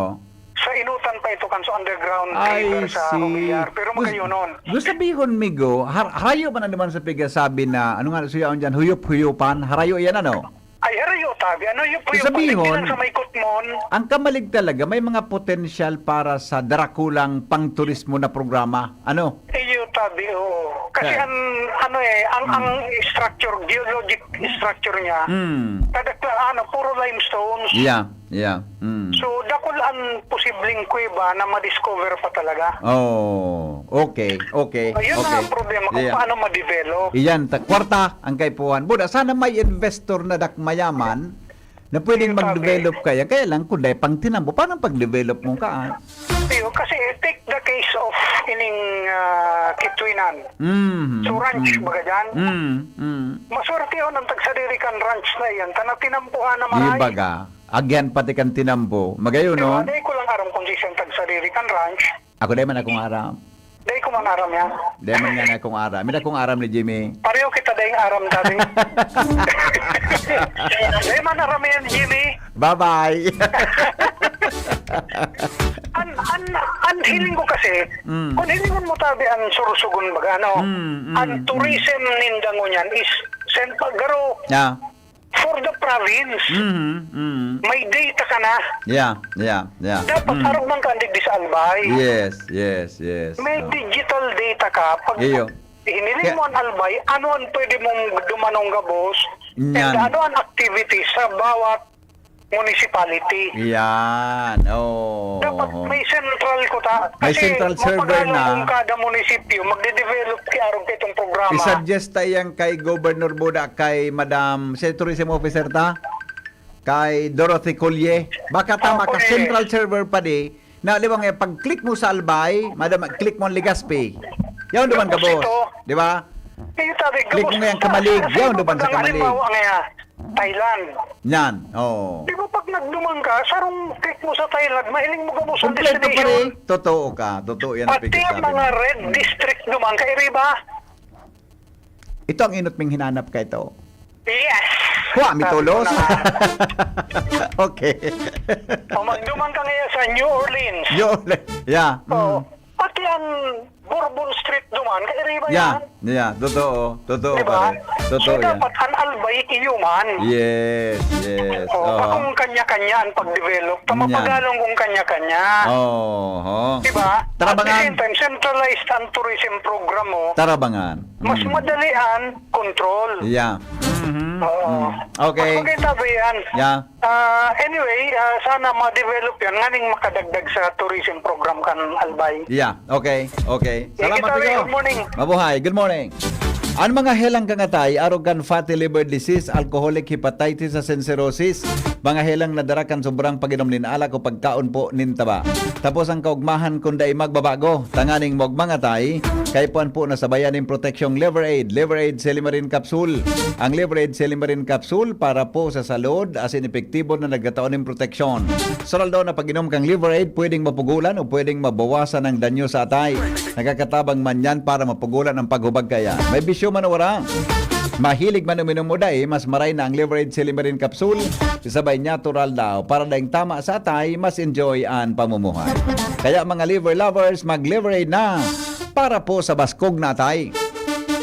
Sa inutan pa ito kan sa underground I river sa see. Jubilar, pero Gus-, magayonon. Gusto sabihon, Migo, har-, harayo man naman sa pigasabi na, ano nga, suyaon dyan, huyop-huyopan, harayo yan, ano? Ay, harayo tabi. Ano yung Gusto huyop? Sabihon, Hindi lang sa may Kutmon. Ang Kamalig talaga, may mga potensyal para sa darakulang pangturismo na programa. Ano? Iyo, tabi, oo. Kasi Kaya ang, ano eh, ang, ang Hmm. structure, geologic structure niya, Hmm. kadakla, ano, puro limestones. Yeah, yeah. Hmm. So, dakul ang posibleng kuweba na ma-discover pa talaga. Oh, okay, okay, Ayun na okay. ang problema kung Yeah. paano ma-develop. Iyan, ta-, kwarta ang kaipuhan. Buda, sana may investor na dak mayaman na pwedeng Yung tabi. mag-develop kaya. Kaya lang, kung dahil pang tinambo, paano pag-develop mo ka, ah? Iyo, kasi take the case of ining, ah, Kitwinan. Mm, So, ranch, mm. baga dyan? Mm, mm. Maswerte yun ang tagsadiri kan ranch na iyan. Tana tinampuhan na Di maray. baga, agyan pati kan tinambo. Magayon, Di ba? no? Di ko lang aram kung sisang tagsadiri kan ranch. Ako, di man akong aram. Dai ko man aram yan. Di man nga na akong aram. Mira kong aram ni Jimmy. Pareho kita daing aram, tabi. Dai man aram yan, Jimmy. Bye-bye. An, an, an hiling ko kasi, Mm. kung hilingon mo tabi ang Sorsogon baga, ano, Mm, mm, ang mm. tourism ninda ngunyan is Saint Pagaro. Yeah. For the province. Mhm, mhm. May data ka na. Yeah, yeah, yeah. Dapat Mm. arog man ka digdi sa Albay. Yes, yes, yes. May Oh. digital data ka. Pag Iyo. hiniling Kaya mo ang Albay, ano ang pwede mong dumanong gabos? Yan. And ano ang activities sa bawat municipality? Yan. Oh. Dapat may central ko ta. May Kasi central server mapagano na. kung kada munisipyo, magde-develop ki arog ka itong programa. I-suggest ta yan kay Governor Buda, kay Madam, si tourism officer ta, kay Dorothy Collier. Baka tama Oh, ka, Collier. central server pa di, na, di ba nga, pag-click mo sa Albay, madam, click mo ang Legazpi. Yaon duman Tapos gabos. ito, Di ba? eh, sabi, Click mo gabos nga yung ka. Kamalig. Sa Yaon iba duman sa bagang Kamalig. halimbawa nga, Thailand. Yan. Oo. Di ba pag nagduman ka, sarong click mo sa Thailand, mahiling mo gabos ang Kompleto pa destination. rin. Totoo ka. Totoo yan ang Pati ang pigsasabi mga mo. red district duman, kairiba. Ito ang inot ming hinanap ka ito. Yes. Wa mi Sabi ko tulos. na nga. Okay. O, magduman ka ngayon sa New Orleans. Yun. Yeah. Oo. Mm. Pati ang Bourbon Street duman, kairiba Yeah. yan. Yeah. Totoo. Totoo, Diba? pare. Totoo So, yan. dapat ang Albay iyo man. Yes. Yes. O, Oo. Kung kanya-kanya ang pagdevelop, ta Yan. mapagalong kung kanya-kanya. Oo. Diba? At the Tarabangan. same time, centralized ang tourism program mo. Tarabangan. Mas Mm. madali ang control. Yeah. Mhm. Oo. Mm. Okay. Mas maganda ba yan? Yeah. Ah, anyway, ah, sana ma-develop yan. Nganing makadagdag sa tourism program kan Albay. Yeah. Okay. Okay. Sige, Salamat Tawi. ninyo. Good morning. Mabuhay. Good morning. An mga helang kan atay, arog kan fatty liver disease, alcoholic hepatitis asin cirrhosis, mga helang na dara kan sobrang pag-inom nin alak o pagkaon po nin taba. Tapos ang kaugmahan kun dai magbabago, tanganing magmangatay, kaipuhan po na sabayan nin proteksyong Liver Aid, Liver Aid Silimarin Capsule. Ang Liver Aid Silimarin Capsule para po sa salud asin epektibo na nagkataon nin proteksyon. Sa aldaw na pag-inom kang Liver Aid, pwedeng mapugulan o pwedeng mabawasan ang danyo sa atay. Nakakatabang man yan para mapugulan ang paghubag kaya. May bisyo man o wala, mahilig man uminom o dai, mas maray na ang Liver Aid Silimarin Capsule. Isabay natural daw para daing tama sa atay, mas enjoy an pamumuhay. Kaya mga liver lovers, mag-Liver Aid na para po sa baskog na atay.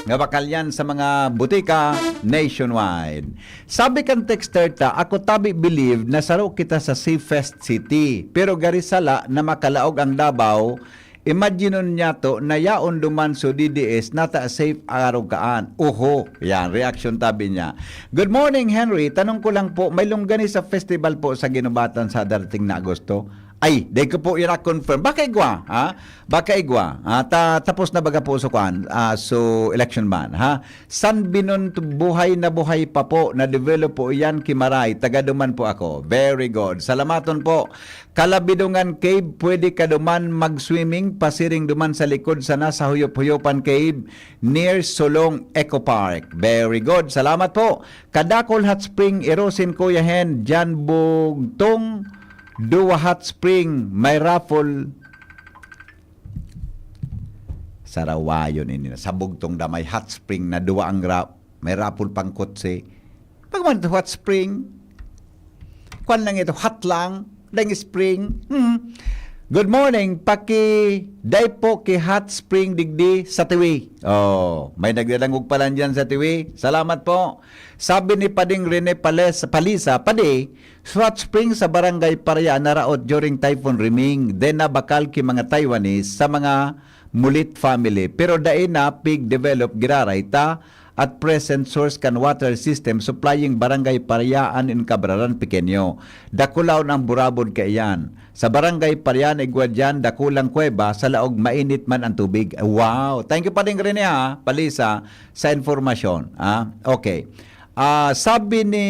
Nga bakal yan sa mga butika nationwide. Sabi kan texter ta, ako tabi believe na saro kita sa safest city. Pero gari sala na makalaog ang Davao, imaginon niya to na yaon duman so D D S nata safe arog kaan. Oho, yan, reaction tabi niya. Good morning, Henry. Tanong ko lang po, may longganisa festival po sa Guinobatan sa darating na Agosto? Ay, di ko po ira-confirm. Baka igwa, ha? Baka igwa. Ah, ta, tapos na baga po so kwan, ah, so election man, ha? San Binon, buhay na buhay pa po, na-develop po iyan ki Maray, taga duman po ako. Very good. Salamaton po. Kalabidongan Cave, pwede ka duman mag-swimming, pasiring duman sa likod sana sa Huyop-Huyopan Cave, near Solong Eco Park. Very good. Salamat po. Kadakol Hot Spring, Irosin, Kuya Hen, Jan Bugtong, Duwa Hot Spring, may raffle. Sarawayon ini na. Sa Bugtong da may hot spring na duwa ang ra-, may raffle pang kotse. Pag man ito, hot spring, kwan lang ito, hot lang, dang spring. Hmm. Good morning, paki-dive po ki hot spring digdi sa Tiwi. Oh, may nagdadangog pa lang dyan sa Tiwi. Salamat po. Sabi ni Pading Rene Pales-, Palisa, Padi, hot spring sa Barangay Paria naraot during Typhoon Riming, then nabakal ki mga Taiwanese sa mga Mulit family. Pero dai na pig-develop giraray ta at present source kan water system supplying Barangay Pariaan in Cabraran Pequeño. Dakulaon ang burabod kaiyan. Sa Barangay Pariaan, igwa diyan, dakulang kuweba, sa laog mainit man ang tubig. Wow! Thank you, Pading Rene, ha, Palisa, sa informasyon. Ah, okay. Ah, sabi ni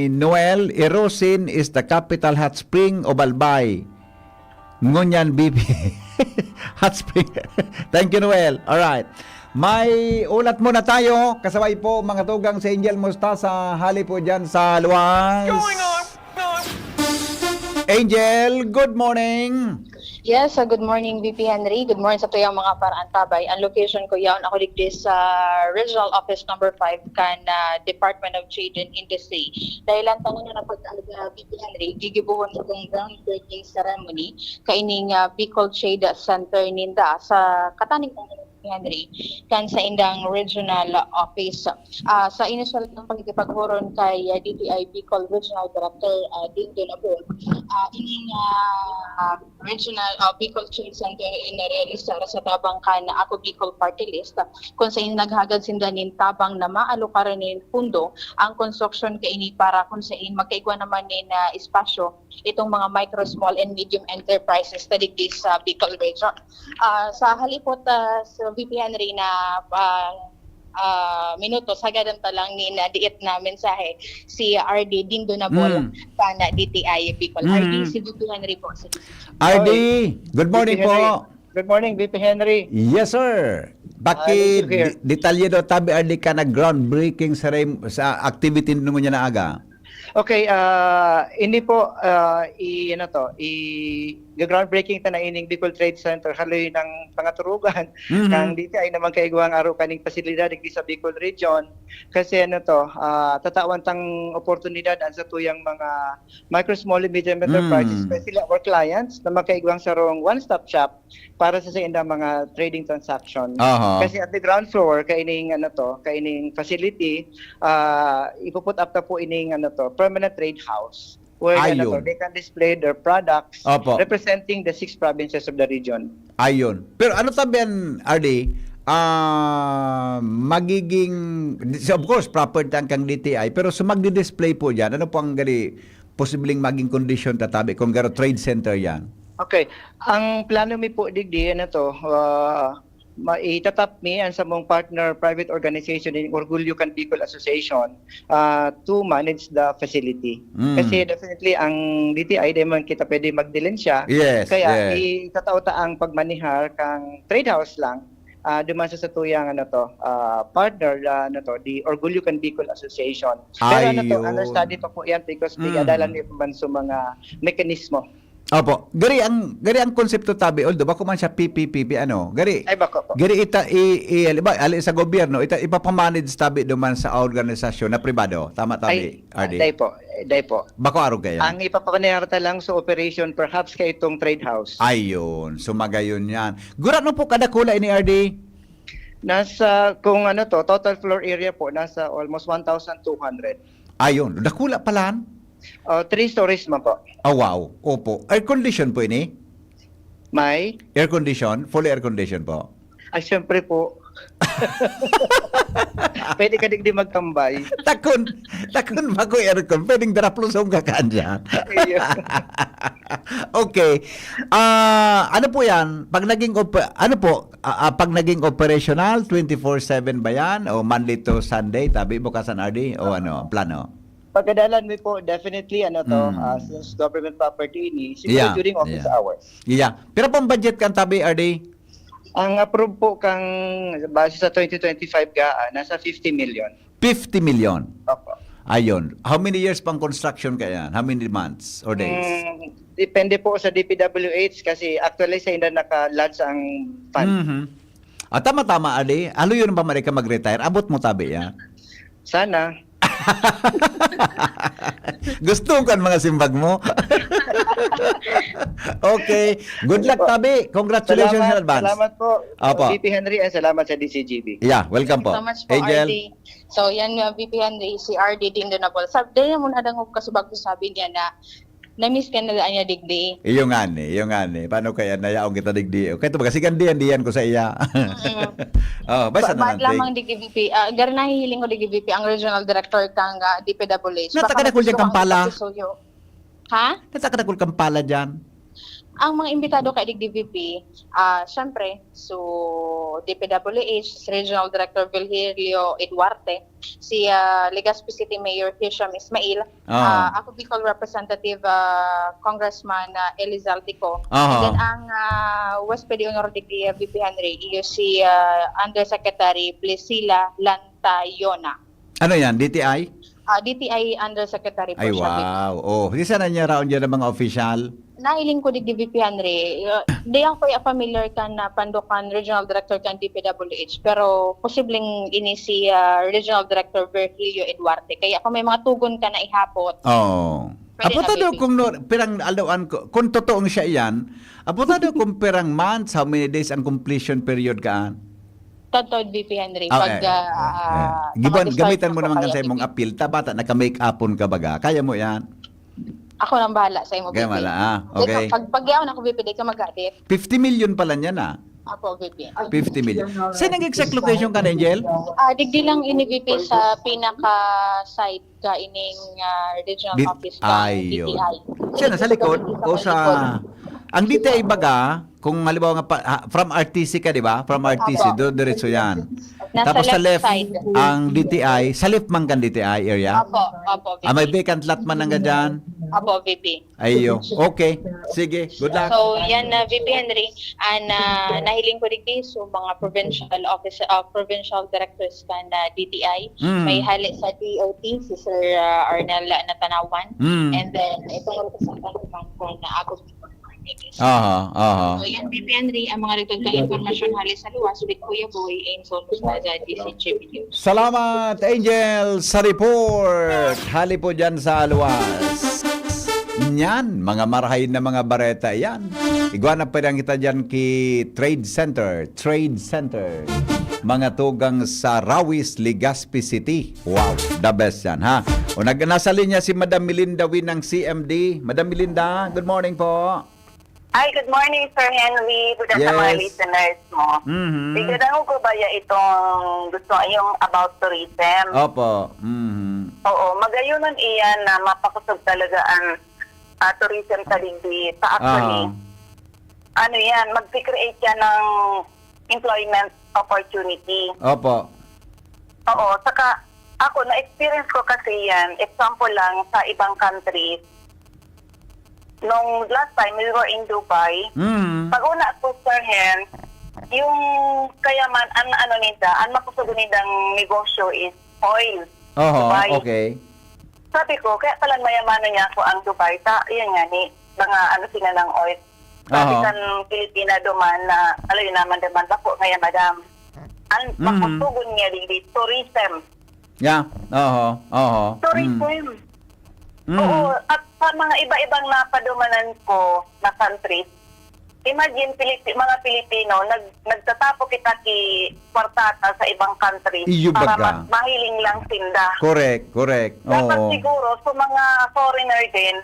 Noel, Irosin is the capital hot spring of Albay. Ngunyan, B P. Hot spring. Thank you, Noel. All right. May ulat muna tayo. Kasabay po, mga tugang, si Angel Mustasa, hali po dyan sa Luwas. Angel, good morning. Yes, uh, good morning, V P Henry. Good morning sa tuyang mga paraantabay. Ang location ko yaon, ako digdi sa Regional Office Number five kan uh, Department of Trade and Industry. Dahil lang tangon na pag uh, V P Henry, gigibuhon itong groundbreaking ceremony kaining uh, Bicol Trade Center ninda sa kataning Henry kan sa indang regional office. Uh, sa initial ng pagkipaghuron kay uh, D T I Bicol Regional Director uh, Dindo Nabor, uh, ining uh, Regional uh, Bicol Trade Center in realisar sa tabang kan Ako Bicol Party List, kung sa in naghagad sinda nin tabang na maalukaran nin pundo ang construction kaini para kung sa in magkaigwa naman nin uh, espasyo itong mga micro, small, and medium enterprises ta digdi sa Bicol Region. Uh, sa halipot uh, sa V P Henry na uh, uh, minuto, sagadan ta lang ni na diit na mensahe si R D Dindo Nabol mm. Pana D T I Bicol. Mm. R D, si V P Henry po. Si R D, good morning po. Good morning, V P Henry. Yes, sir. Paki detalye daw tabi R D ka na groundbreaking sa sa activity nimo niya na aga. Okay, uh, hindi po uh, i ano to, i groundbreaking ta na ining Bicol Trade Center haloy ng pangaturugan mm-hmm. Ng D T I naman kaigwang aro kaning pasilidad digdi sa Bicol Region. Kasi ano 'to, ah, tatawan tang oportunidad an satuyang mga micro, small, and medium enterprises, Mm. especially our clients, na makaigwang sarong one-stop shop para sa saindang mga trading transaction. Aha. Kasi at the ground floor, kaining ano 'to, kaining facility, ah, ipu-put up ta po ining ano 'to, permanent trade house. Where ano 'to, Ayun. they can display their products Opo. representing the six provinces of the region. Ayun. Pero ano tabi an, R D, ah, magiging, so of course, property an kang D T I, pero sa magdi-display po diyan, ano po ang gani posibleng maging kondisyon ta tabi kung garo trade center yan? Okay. Ang plano mi po digdi, ano 'to, ah, ma-, itatap mi an samong partner private organization in Orgulyo kan Bicol Association, ah, to manage the facility. Mm. Kasi definitely, ang D T I, di man kita pwede magdilensya. Yes, Kaya yes. itatao ta ang pagmanihar kang trade house lang, ah, duman sa satuyang, ano 'to, ah, partner, ah, ano 'to, the Orgulyo kan Bicol Association. Pero ano 'to, Ayun. understudy pa po yan because Mm. pinag-aaralan mi pa man sa mga mekanismo. Opo. Gari ang, gari ang konsepto tabi, although bako man siya P P P P, ano, gari, Ay, bako po. gari ita-, i-, i-, halimbawa, ali sa gobyerno, ita-, ipapamanage tabi duman sa organisasyon na pribado. Tama tabi, Ay, R D? day po, day po. Bako arog kaya? Ang ipapamanihar ta lang sa operation, perhaps, kay itong trade house. Ayun. So, magayon yan. Gurano po kadakula ini, R D? Nasa, kung ano 'to, total floor area po, nasa almost one thousand two hundred. Ayun. Dakula pala. Oh, three stories man po. Ah, wow. Opo. Air condition po ini? May? Air condition? Fully air condition po? Ay, siyempre po. Pwede ka digdi magtambay. Takon, takon bako aircon. Pwedeng darapluson ka kan diyan. Iyo. Okay. Ah, ano po yan? Pag naging op-, ano po? Ah, ah, pag naging operational, twenty-four seven ba yan? O Monday to Sunday? Tabi, bukasan, R D? O ano, ang plano? Pagkadalan mi po, definitely, ano 'to, Mm. ah, since government property ini, siguro Yeah, during office yeah. hours. Yeah. Pero pang budget kan tabi, R D? Ang approve po kang, base sa twenty twenty-five ga, ah, nasa fifty million. Fifty million? Opo. Ayun. How many years pang construction kaya yan? How many months or days? Mm, depende po sa D P W H kasi actually sa inda naka-lodge ang fund. Mhm. Ah, tama-tama, R D. Alo yun pa, Marika, mag-retire. Abot mo tabi yan. Sana. Gusto ko ang mga simbag mo. Okay. Good luck, Opo. Tabi. Congratulations Salamat, in advance. salamat po, Opo. V P Henry, and salamat sa D C G B. Yeah, welcome Thank you po. so much po, Angel? R D. So, yan nga, V P Henry, si R D Dindonable. Sab-, dahil mo nadangog ka sa bago sabi niya na na-miss ka na daan niya digdi. Iyo nga ni, iyo nga ni. Paano kaya nayaon kita digdi? Kaya ito, baga, sigandihan-dihan ko sa iya. Mm. Oh, basta Ba-, na ba't lang, lamang take. digdi, V P? Ah, gar-, nahihiling ko digdi, V P, ang regional director kang, ah, D P W H. Baka Natakad ako dyan, magsusuwang Kampala. pagsusuyo. Ha? Natakad ako, Kampala, dyan. Ang mga imbitado kay digdi, V P, ah, syempre, so, D P W H, Regional Director Virgilio Eduarte, si, ah, Legazpi City Mayor Hisham Ismail, Ah. ah, ako Bicol Representative, ah, Congressman, ah, Elizalde Co. Aha. And then ang, ah, Huwes de Honor digdi, ah, V P Henry, iyo si, ah, Undersecretary Blisila Lantayona. Ano yan? D T I? Ah, D T I Undersecretary po Ay, siya, V P. wow. Oh, di sana niya raon dyan ang mga official? Nahiling ko digdi, V P Henry. Uh, di ako ya familiar kan, ah, pandokan Regional Director kan D P W H, pero posibleng ini si, ah, Regional Director Virgilio Eduarte. Kaya kung may mga tugon ka na ihapot, Oo. pwede Apo na, ta daw V P. kung no, pirang aldawan ko, kung totoong siya iyan, apo ta daw kung pirang months, how many days ang completion period kaan? Totoo, V P Henry. Ah, Pag, eh, ah, eh, eh. ah, Giban, pakagusto gamitan mo ko naman kaya, kasi mong V P. apil. Ta, bata, naka-make-upon ka baga. Kaya mo yan. Ako nang bahala sa imo, Kaya V P. wala, ah. Di ka, Okay. pag, pag yaon ako, V P, di ka mag-adit. Fifty million pala niyan, ah. Apo, V P. Fifty million. Saan ang exact location ka, Angel? Ah, digdi lang ini, V P, sa pinaka-site ka ining, ah, regional Dit-, office ka, ayo. D T I. Siya na sa likod Sa o sa, likod. ang D T I baga, kung halimbawa nga pa, ah, from R T C ka, di ba? From R T C, Apo. do-, diretso yan. Nasa Tapos sa left left side. ang D T I, sa left man kan D T I area? Apo, apo, Ah, may V P. vacant lot man ang ganyan? Apo, V P. Ayo. Okay. Sige. Good luck. So, yan na, V P Henry, ah, na, nahiling ko digdi, so, mga provincial office, ah, provincial directors ka na D T I, Mm. may hali sa D O T, si Sir, ah, Arnel Natanawan, Mm. and then, itong representative man ko na ako, Aha, aha. So, yan, P P Henry, ang mga nagdagdag impormasyon hali sa luwas with Kuya Boy, Angel Bustada, D C G B News. Salamat, Angel, sa report. Hali po dyan sa Aluas. Nyan, mga marahay na mga bareta yan. Igwa na pa rin kita dyan ki Trade Center. Trade Center. Mga tugang sa Rawis, Legazpi City. Wow, the best yan, ha? O nag nasa linya si Madam Melinda Win ng C M D. Madam Melinda, good morning po. Hi, good morning, Sir Henry. Good sa mga Yes. listeners mo. Mhm. Tigadangog ko ba ya itong gusto yung about tourism? Opo. Mhm. Oo, magayunon iyan na mapakusog talaga ang ah, tourism sa digdi. Sa actually, Aha. ano yan, mag-create yan ng employment opportunity. Opo. Oo, saka ako, na-experience ko kasi yan, example lang, sa ibang countries, nung last time we were in Dubai, Mm. pag una ko, Sir Hen, yung kayaman, ang ano nila, ang makusog nilang negosyo is oil. Oho, Dubai. Okay. Sabi ko, kaya pala mayamanan niya ako ang Dubai. Ta, yun nga ni, mga ano sila ng oil. Sabi Aha. kan Pilipina duman na, alayo naman duman, bako ngayon, madam. Ang Mhm. makusugon niya digdi, tourism. Yeah. Oho. Oho. Tourism. Mm. Oo, at sa mga iba-ibang napadumanan ko na countries, imagine, Pilipi- mga Pilipino, nag, nagtatapo kita ki kwartata sa ibang countries Iyo para baga. mas mahiling lang sinda. Correct, correct. Dapat Oo. siguro sa mga foreigner din,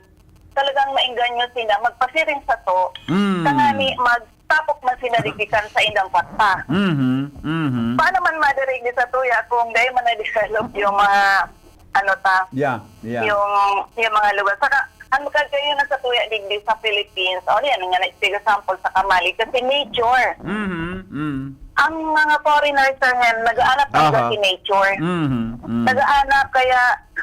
talagang maengganyo sila, magpasiring sa to, Mm. tanani magtapok man sila digikan sa indang kwarta. Mhm. Mhm. Paano man madirigdi sa tuya kung dahil man na-develop yung mga, ano ta, Yeah, yeah. yung, yung mga lugar. Saka, ang magkagayon na sa tuya digdi sa Philippines, o yan, nga na example sa Kamali, kasi nature. Mhm. Mhm. Ang mga foreigners, Sir Hen, nag-aanap talaga Aha. si nature. Mhm. Mhm. Nag-aanap, kaya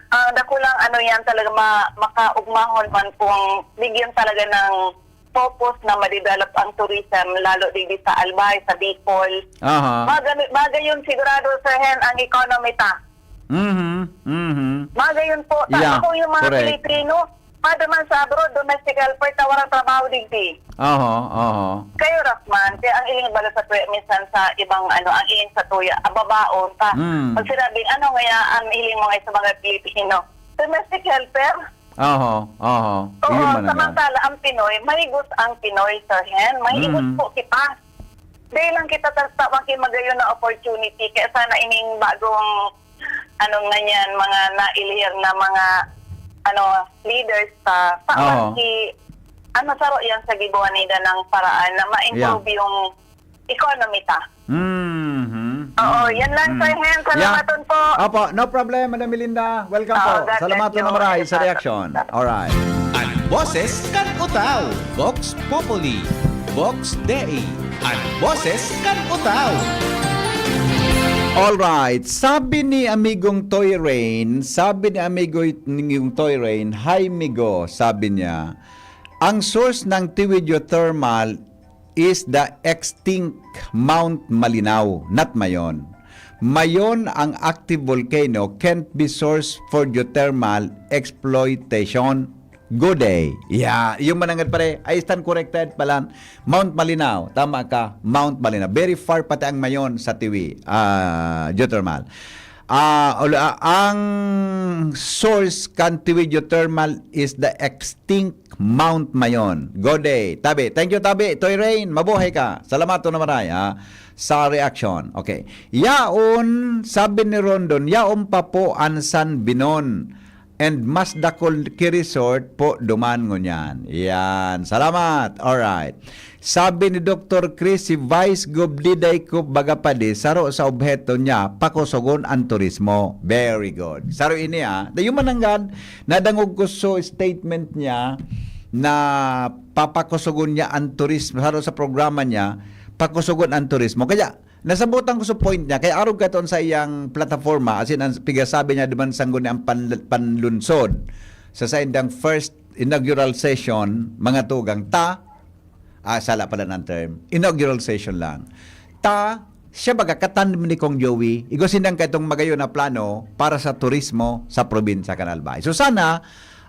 ah, dakulang ano yan talaga, ma- makaugmahon man kung bigyan talaga ng focus na ma-develop ang tourism, lalo digdi sa Albay, sa Bicol. Aha. Maga- magayon sigurado, Sir Hen, ang economy ta. Mhm. Mhm. Magayon po, Yeah, tapos kung yung mga correct. Pilipino, pada man sa abroad, domestic helper, ta, walang trabaho digdi. Oho, oho. Kayo, Rahman, kaya ang iling bala sa tuya, minsan sa ibang, ano, ang iling sa tuya, ababaon pa. Mm. Pag sinabing, ano nga ang iling mo ngayon sa mga Pilipino? Domestic helper? Oho, oho. Oo, Iyo man ang samantala, ang Pinoy, mahigot ang Pinoy, Sir Hen. Mahigot Mm. po kita. Dahil lang kita tagtawan ki magayon na opportunity, kaya sana ining bagong, ano nga yan, mga nailihir na mga, ano, leaders pa. Oo. Sa ki, ano, saro yan sa gibuhan nila ng paraan na ma-improve yung economy ta. Mhm. Oo, yan lang, Mm. Sir Hen. Salamaton po. Opo, no problem, Madam Melinda. Welcome Oo, po. God bless Salamaton you. na maray sa reaksyon. Alright. An boses kan Utao, Vox Populi, Vox Dei, an boses kan Utao. Alright. Sabi ni Amigong Toy Rain, sabi ni Amigo, Amigong Toy Rain, "Hi, Migo," sabi niya, "ang source ng Tiwi Geothermal is the extinct Mount Malinao, not Mayon. Mayon ang active volcano can't be source for geothermal exploitation." Good day. Yeah, yung manangad pare, I stand corrected pala. Mount Malinao, tama ka, Mount Malinao. Very far pati ang Mayon sa Tiwi, ah, geothermal. Ah, ul- ah, ang source kan Tiwi Geothermal is the extinct Mount Mayon. Good day, Tabi. Thank you, Tabi. Toy Rain, mabuhay ka. Salamat na maray, ha, sa reaction. Okay. Yaon, sabi ni Rondon, yaon pa po an San Binon. And mas dakul ki resort po duman ngunyan. Yan. Salamat. Alright. Sabi ni Doktor Chris, si Vice Gov Diday ko baga padi, saro sa obheto niya, pakusogon ang turismo. Very good. Saro ini, ah. Dayo mananggad, nadangog ko so statement niya na papakusogon niya ang turismo, saro sa programa niya, pakusogon ang turismo. Kaya, nasabutan ko sa point niya, kaya arog ka ton sa iyang plataforma, as in, ang pigasabi niya, duman sangguni ang pan-, panlunsod sa saindang first inaugural session, mga tugang ta, ah, sala pala ng term, inaugural session lang. Ta, siya baga, katan ni Kong Joey, igwa sindang kaitong magayon na plano para sa turismo sa probinsya kan Albay. So sana,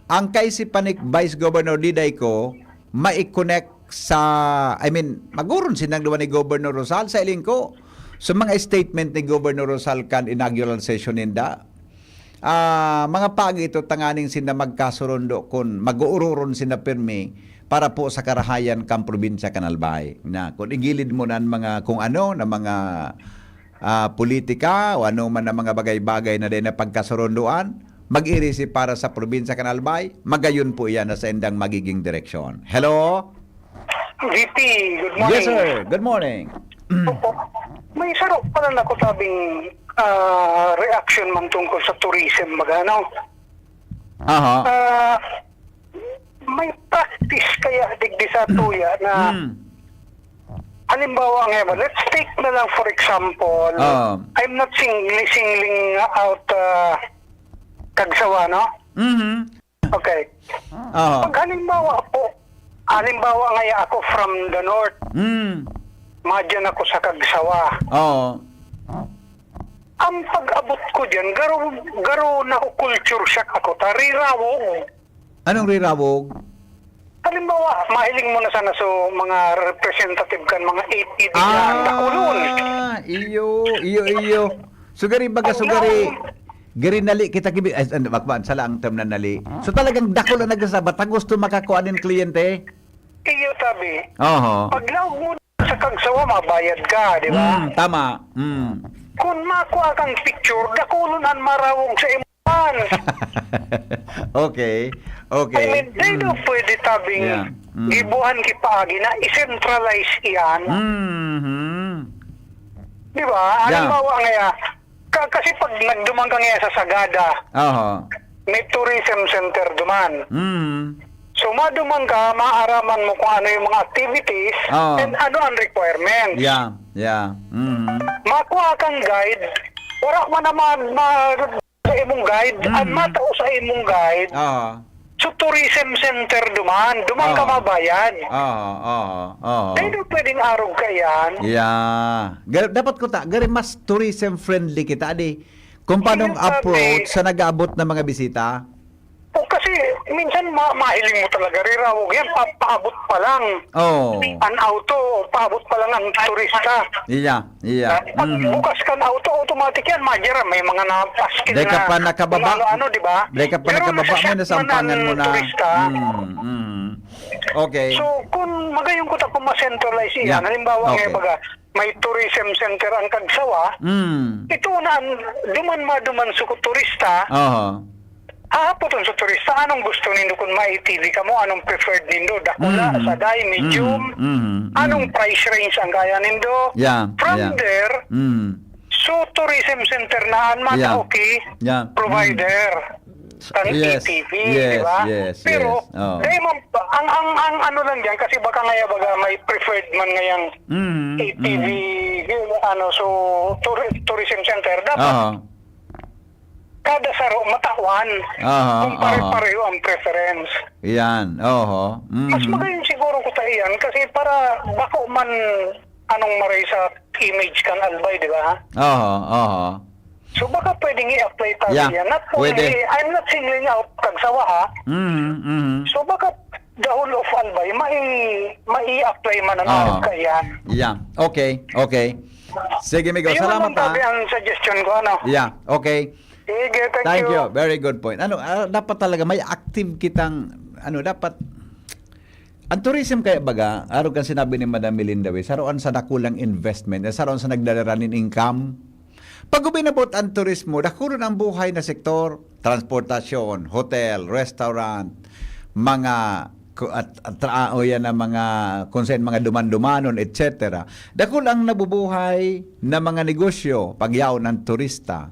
ang kaisipan ni Vice Governor Diday ko, mai-connect sa, I mean, maguron sinang duwa ni Governor Rosal sa iling ko. So, mga statement ni Governor Rosal kan inaugural session ninda, ah, mga pagi ito tanganing sinda magkasurundo kun mag-uururon sinda pirmi para po sa karahayan kan probinsya kan Albay. Na, kung igilid mo na ang mga kung ano na mga, ah, politika o ano man ang mga bagay-bagay na dai na pagkasurundoan, mag-irisi para sa probinsya kan Albay, magayon po iyan na sa indang magiging direksyon. Hello? V P, good morning. Yes, sir. Good morning. Opo. May saro pala na ko sabing ah, reaction man tungkol sa tourism, baga, ano? Aha. Ah, may practice kaya digdi sa tuya na, Hmm. halimbawa nga ba, let's take na lang for example, Ah. I'm not singling, singling out uh, Kagsawa, no? Mhm. Okay. Aha. Pag halimbawa po, halimbawa nga ako from the north, Mm. madyan ako sa Kagsawa. Oo. Ang pag-abot ko dyan, garo, garo na culture shock ako. Tarirawog. Anong rirawog? Halimbawa, mahiling mo na sana so mga representative kan mga A P D na dakulon. Ah, iyo, iyo, iyo. So, gari baga, so, gari, gari nali kita gibi, ay, ano, bakbaan, sala ang term na nali. So, talagang dakul ang nagsasaba, ta gusto makakuha nin kliyente? Iyo, tabi. Oho. Paglaog mo sa Kagsawa, mabayad ka, di ba? Mm, tama. Mm. Kung makuha kang picture, dakulon ang marawog sa imuhan. Okay. Okay. I mean, di daw Mm. pwede tabing Yeah. Mm. gibuhan ki paagi na i-centralize iyan. Mhm. Di ba? Yeah. Halimbawa nga, ka, kasi pag nagduman ka nga sa Sagada, Oho. may tourism center duman. Mhm. So, maduman ka, maaraman mo kung ano yung mga activities Oo. and ano ang requirements. Yeah, yeah. Mhm. Makuha kang guide, wala man naman ma, sa imong guide, Mm. ang matao sa imong guide, Oo. so tourism center duman, duman ka Oo. mabayad. Oo, oo, oo. Dahil daw pwedeng arog ka yan. Yeah. Gar- dapat ko ta, gari mas tourism friendly kita, di. Kung paano ang Yung sabi- approach sa nag-aabot na mga bisita? O kasi minsan ma mahiling mo talaga, rirawog yan, pa paabot pa lang. Oh. An auto, paabot pa lang ang turista. Iya, iya. Pag Mhm. bukas kan auto, automatic yan, madya ra, may mga napaskil Di ka na pa nakababa. kung ano-ano, di ba? Di ka pa Pero nakababa, may nasasakyan nasampangan ang mo na. turista. Mm, mm. Okay. So, kung magayon ko ta kung ma-centralize iyan, Yeah. halimbawa Okay. nga baga, may tourism center ang Kagsawa, Mm. ito na ang duman maduman sa turista, Oho. hahapoton sa turista, anong gusto nindo kung ma-A T V kamo? Anong preferred nindo? Dakula, Mm. saday, medium? Mm, mm, mm. Anong price range ang kaya nindo? Yeah, From yeah. there, Mm. so tourism center na ang Yeah. mata okay Yeah. provider. Kan Yes, A T V, yes, di ba? yes, Pero, yes. Oo. dahil man, ang, ang, ang ano lang dyan, kasi baka nga baga may preferred man ngayang Mm, A T V, mm. ano, so, tour- tourism center, dapat Aha. kada saro matawan Aha, kung aha. pare-pareho ang preference. Yan, oho. Mhm. Mas magayon siguro ko sa iyan kasi para bako man anong maray sa image kan Albay, di ba? Oho, oho. So baka pwedeng i-apply tayo Yeah, yan. Not pwede. only, I'm not singling out Kagsawa, ha. Mhm, mhm. So baka the whole of Albay, mai, mai-apply man ang Oo. arog ka iyan. Yeah. Okay, okay. Sige, Migo. Ayun Salamat, naman, tabi ha. ang suggestion ko, ano. Yeah, okay. Sige, thank, Thank you. you. Very good point. Ano, ah, dapat talaga may active kitang, ano, dapat, ang tourism kaya baga, arog kan sinabi ni Madam Melinda, we, saroan sa dakulang investment, eh, saroan sa nagdadala nin income. Pag uminabot ang turismo, dakulon ang buhay na sektor, transportasyon, hotel, restaurant, mga ku- at, at tra- o yan ang mga kung saan mga duman-dumanon, et cetera. Dakul ang nabubuhay na mga negosyo pag yaon ang turista.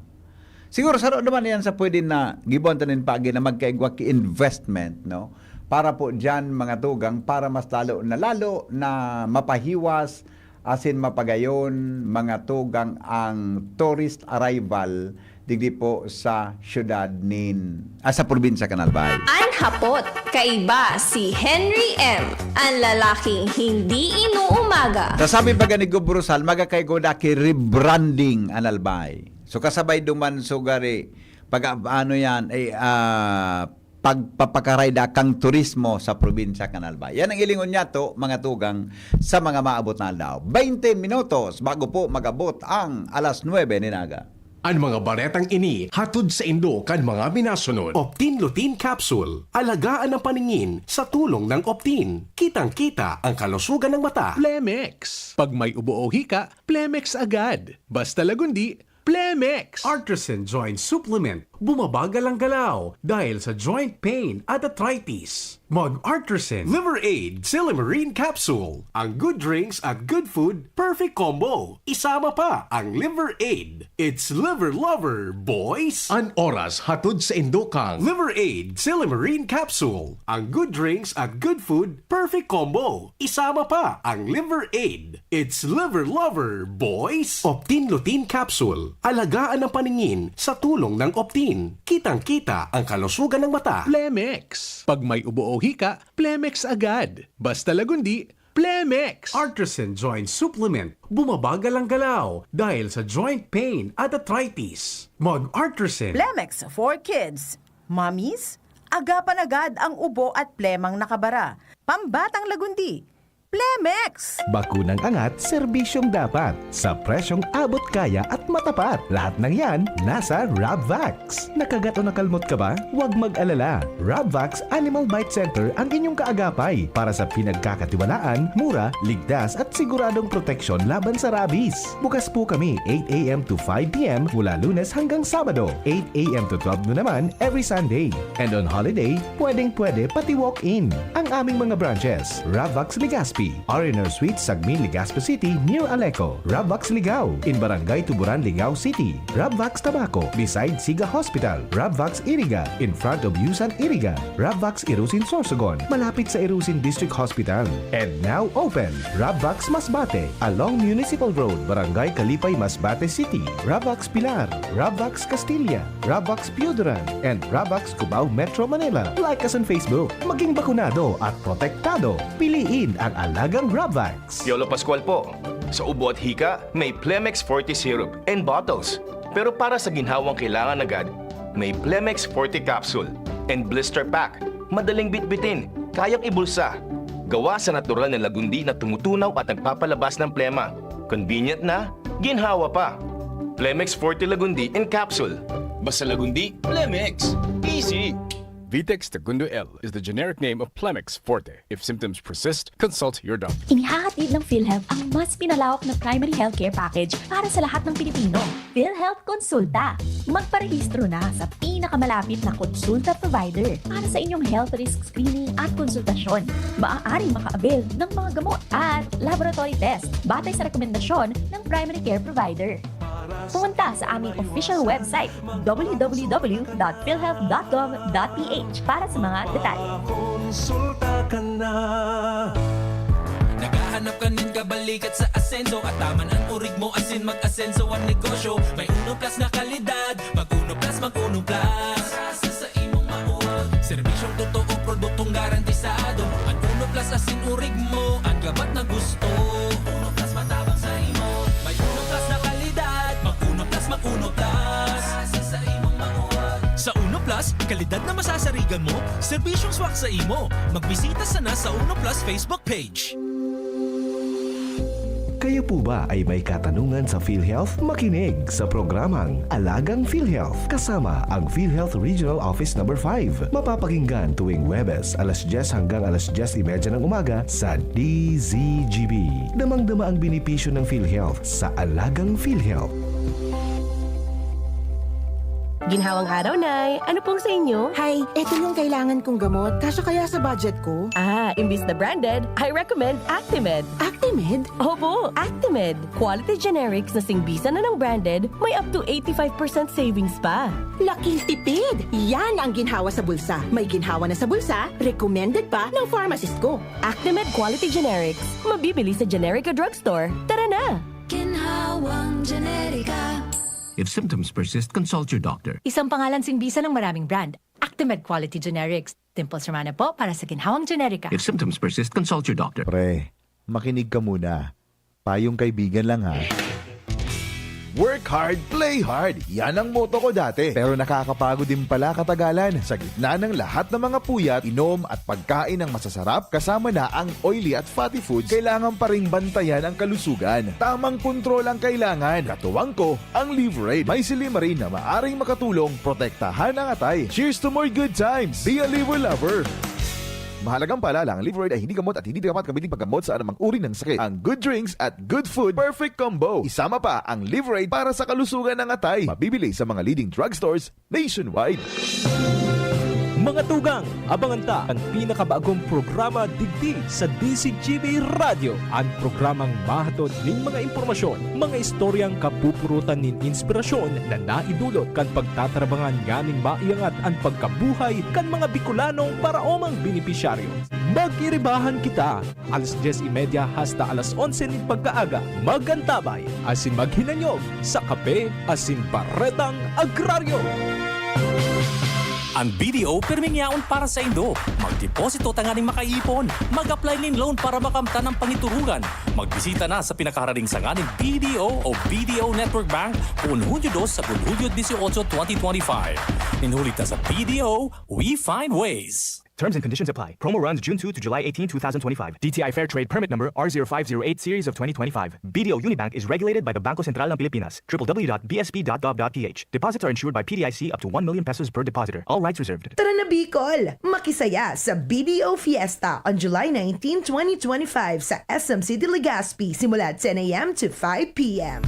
Siguro saro naman yan sa pwede na gibuan ta nin paagi na magkaigwa ki investment, no? Para po diyan mga tugang, para mas lalo na lalo na mapahiwas asin mapagayon mga tugang ang tourist arrival digdi po sa siyudad nin, ah, sa probinsya kan Albay. An hapot, kaiba si Henry M, an lalaking hindi inuumaga. Kasabi baga ni Gob Rosal, magakaigwa ki rebranding an Albay. So kasabay duman so gari, pag ano yan, eh, ah, pagpapakaray dakang turismo sa probinsya kan Albay. Yan ang hilingon niyato, mga tugang, sa mga maabot na aldaw. Baynte minutos bago po mag-abot ang alas nuebe nin aga. An mga baretang ini hatod saindo kan mga minasunod. Optin Lutein Capsule. Alagaan ang paningin sa tulong ng Optin. Kitang-kita ang kalusugan ng mata. Plemex. Pag may ubo o hika, Plemex agad. Basta Lagundi, Plemex! Artisan Joint Supplement. Bumabagal ang galaw dahil sa joint pain at arthritis. Mag Artisan Liver Aid Silymarin Capsule. Ang good drinks at good food, perfect combo. Isama pa ang Liver Aid. It's Liver Lover, boys! An oras hatod saindo kan Liver Aid Silymarin Capsule. Ang good drinks at good food, perfect combo. Isama pa ang Liver Aid. It's Liver Lover, boys! Optin Lutein Capsule. Alagaan ang paningin sa tulong ng Optin. Kitang-kita ang kalusugan ng mata. Plemex. Pag may ubo o hika, Plemex agad. Basta Lagundi, Plemex! Artisan Joint Supplement. Bumabagal ang galaw dahil sa joint pain at arthritis. Mag Artisan. Plemex for Kids. Mommies, agapan agad ang ubo at plemang nakabara. Pambatang Lagundi, Plemex! Bakunang angat, serbisyong dapat, sa presyong abot kaya at matapat. Lahat ng yan, nasa Rabvax. Nakagat o nakalmot ka ba? Huwag mag-alala. Rabvax Animal Bite Center ang inyong kaagapay para sa pinagkakatiwalaan, mura, ligtas at siguradong proteksyon laban sa rabies. Bukas po kami eight a m to five p m mula Lunes hanggang Sabado, eight a m to twelve noon naman every Sunday. And on holiday, pwedeng-pwede pati walk-in. Ang aming mga branches, Rabvax Legazpi, R and R Suite, Sagmin, Legazpi City, near Aleco. Rabvax Ligao, in Barangay Tuburan, Ligao City. Rabvax Tabaco, beside Siga Hospital. Rabvax Iriga, in front of Yusan Iriga. Rabvax Irusin Sorsogon, malapit sa Irusin District Hospital. And now open, Rabvax Masbate, along Municipal Road, Barangay Kalipay, Masbate City. Rabvax Pilar, Rabvax Castilla, Rabvax Pioduran, and Rabvax Cubao, Metro Manila. Like us on Facebook. Maging bakunado at protektado. Piliin ang alagang Rabvax. Piolo Pascual po. Sa ubo at hika, may Plemex Forte Syrup and bottles. Pero para sa ginhawang kailangan agad, may Plemex Forte Capsule and Blister Pack. Madaling bitbitin, kayang ibulsa. Gawa sa natural na lagundi na tumutunaw at nagpapalabas ng plema. Convenient na, ginhawa pa. Plemex Forte Lagundi in Capsule. Basta Lagundi, Plemex. Easy! Vitex Tagundo L is the generic name of Plemex Forte. If symptoms persist, consult your doctor. Inihahatid ng PhilHealth ang mas pinalawak na primary healthcare package para sa lahat ng Pilipino. PhilHealth Konsulta. Magparehistro na sa pinakamalapit na konsulta provider para sa inyong health risk screening at konsultasyon. Maaaring maka-avail ng mga gamot at laboratory test batay sa rekomendasyon ng primary care provider. Pumunta sa aming official website, w w w dot philhealth dot gov dot p h, para sa mga detalye. Konsulta ka na. Naghahanap ka nin kabalikat sa asenso, at taman ang urig mo asin mag-asenso ang negosyo. May Uno Plus na kalidad, mag Uno Plus, mag Uno Plus. Sa imong mauwag, serbisyong totoo, produktong garantisado. Ang Uno Plus asin urig mo, ang gabat na gusto. Uno Plus matabang sa imo. May Uno Plus na kalidad, mag Uno Plus, mag Uno Plus. Sa imong mauwag. Sa Uno Plus, kalidad na masasarigan mo, serbisyong swak sa imo. Magbisita sana sa Uno Plus Facebook page. Kayo po ba ay may katanungan sa PhilHealth? Makinig sa programang Alagang PhilHealth kasama ang PhilHealth Regional Office Number five. Mapapakinggan tuwing Huwebes, alas dyes hanggang alas dyes y media ng umaga sa D Z G B. Damang-dama ang benepisyo ng PhilHealth sa Alagang PhilHealth. Ginhawang araw, Nay! Ano pong sa inyo? Hay, eto yung kailangan kong gamot. Kasya kaya sa budget ko? Ah, imbis na branded, I recommend Actimed. Actimed? Opo, Actimed. Quality generics na singbisan na ng branded, may up to eighty-five percent savings pa. Laking tipid! Yan ang ginhawa sa bulsa. May ginhawa na sa bulsa, recommended pa ng pharmacist ko. Actimed Quality Generics. Mabibili sa Generica Drugstore. Tara na! Ginhawang Generika. If symptoms persist, consult your doctor. Isang pangalan singbisan ng maraming brand. Actimed Quality Generics. Dimples Romana po para sa Ginhawang Generika. If symptoms persist, consult your doctor. Pre, makinig ka muna. Payong kaibigan lang ha. Work hard, play hard. Yan ang motto ko dati. Pero nakakapagod din pala katagalan. Sa gitna ng lahat ng mga puyat, inom at pagkain ng masasarap, kasama na ang oily at fatty foods, kailangan pa ring bantayan ang kalusugan. Tamang kontrol ang kailangan. Katuwang ko, ang Liverade. May silymarin na maaring makatulong protektahan ang atay. Cheers to more good times! Be a Liver Lover! Mahalagang paalala, ang Liverade ay hindi gamot at hindi dapat gamitin paggamot sa anumang uri ng sakit. Ang good drinks at good food, perfect combo. Isama pa ang Liverade para sa kalusugan ng atay. Mabibili sa mga leading drugstores nationwide. Mga tugang, abangan ta an pinakabagong programa digdi sa D Z G B Radyo. An programang mahatod nin mga impormasyon, mga istoryang kapupurutan nin inspirasyon na naidulot kan pagtatrabangan nganing maiangat an pagkabuhay kan mga Bicolanong paraomang benepisyaryo. Magiribahan kita, alas dyes y media hasta alas onse nin pagkaaga. Mag-antabay asin maghinanyog sa kape asin baretang agraryo. An B D O pirming yaon para saindo. Magdeposito tanganing makaipon. Mag-apply nin loan para makamtan an pangiturugan. Magbisita na sa pinakaharaning sanga nin B D O o B D O Network Bank poon Hunyo dos sagkod Hunyo dieciocho, twenty twenty-five. Nin huli ta sa B D O, we find ways. Terms and conditions apply. Promo runs June two to July eighteen, two thousand twenty-five. D T I Fair Trade Permit Number R zero five zero eight Series of twenty twenty-five. B D O Unibank is regulated by the Bangko Sentral ng Pilipinas. W W W dot B S P dot gov dot P H. Deposits are insured by P D I C up to one million pesos per depositor. All rights reserved. Tara na Bicol! Makisaya sa B D O Fiesta on July nineteen, twenty twenty-five sa S M City Legazpi simula ten a m to five p.m.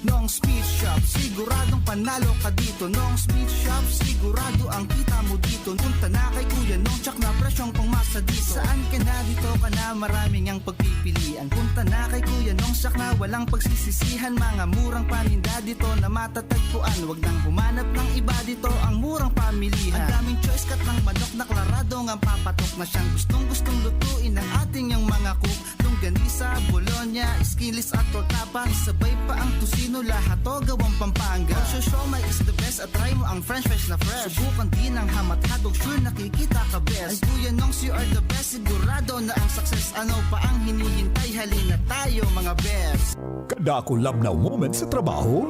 Nong's Meat Shop, siguradong panalo ka dito. Nong's Meat Shop, sigurado ang kita mo dito. Punta na kay Kuya Nong, tsak na presyong pangmasa dito. Saan ka na, dito ka na, maraming ang pagpipilian. Punta na kay Kuya Nong, tsak na walang pagsisisihan. Mga murang paninda dito na matatagpuan. Wag nang humanap ng iba dito, ang murang pamilihan. Ang daming choice, cut ng manok na klarado ngang papatok na siyang gustong-gustong lutuin ng ating yang mga cook. Longganisa, bologna, skinless at tortapa. Sabay pa ang tocino, lahat to gawang Pampanga. Ang siomai is the best at try mo ang french fries na fresh. Subukan din ang ham at hotdog, sure nakikita ka best. Ay Kuya Nongs, you are the best, sigurado na ang success. Ano pa ang hinihintay? Halina tayo mga best. Kadakul labnaw moment sa trabaho?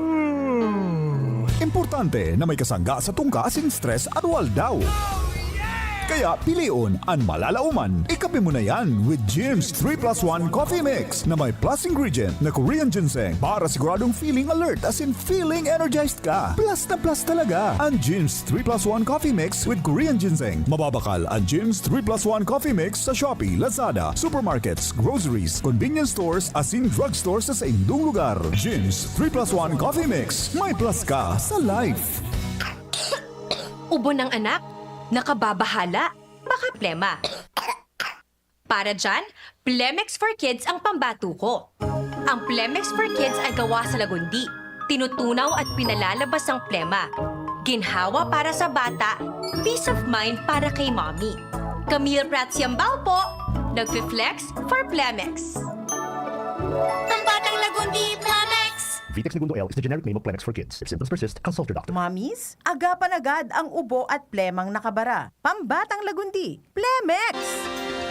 Importante na may kasangga sa tungka asin stress aroaldaw. Kaya pilion an malalaoman. Ikape mo na yan with Jim's three plus one Coffee Mix na may plus ingredient na Korean ginseng para siguradong feeling alert asin feeling energized ka. Plus na plus talaga an Jim's three plus one Coffee Mix with Korean ginseng. Mababakal an Jim's three plus one Coffee Mix sa Shopee, Lazada, supermarkets, groceries, convenience stores asin drugstore sa saindong lugar. Jim's three plus one Coffee Mix. May plus ka sa life. Ubo ng anak? Nakababahala? Baka plema. Para dyan, Plemex for Kids ang pambatuko. Ang Plemex for Kids ay gawa sa lagundi. Tinutunaw at pinalalabas ang plema. Ginhawa para sa bata, peace of mind para kay mommy. Camille Prats Yambao po, nagfi-flex for Plemex. Pambatang Lagundi, Plemex! Vitex Negundo L is the generic name of Plemex for kids. If symptoms persist, consult your doctor. Mamis, aga pa nagad ang ubo at plemang nakabara. Pambatang Lagundi, Plemex!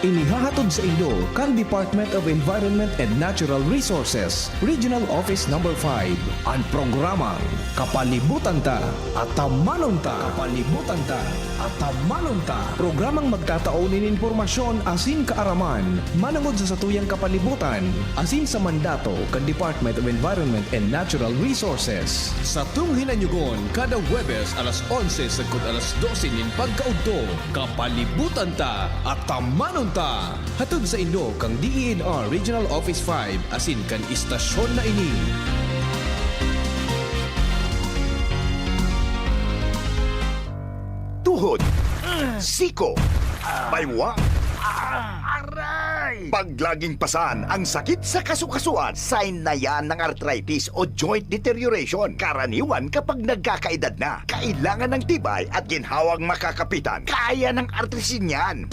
Inihahatod sa inyo kan Department of Environment and Natural Resources, Regional Office Number five, an programang Kapalibutan Ta, Atamanon Ta. Kapalibutan Ta, Atamanon Ta. Programang magtatao nin impormasyon asin kaaraman manongod sa satuyang kapalibutan asin sa mandato kan Department of Environment and Natural Resources. Satong hinanyugon kada Huwebes alas onse sagkod alas dose nin pagkaudto. Kapalibutan Ta, Atamanon Ta! Hatod sa inyo kan D E N R Regional Office five asin kan istasyon na ini. Tuhod, siko, baywa, aray! Pag laging pasan ang sakit sa kasukasuan, sign na yan ng arthritis o joint deterioration. Karaniwan kapag nagkakaedad na, kailangan ng tibay at ginhawang makakapitan. Kaya ng artrisin yan.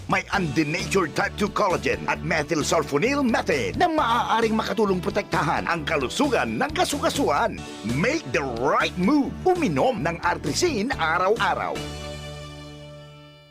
May undenatured type two collagen at methylsulfonyl methane na maaaring makatulong protektahan ang kalusugan ng kasukasuan. Make the right move. Uminom ng Artrisin araw-araw.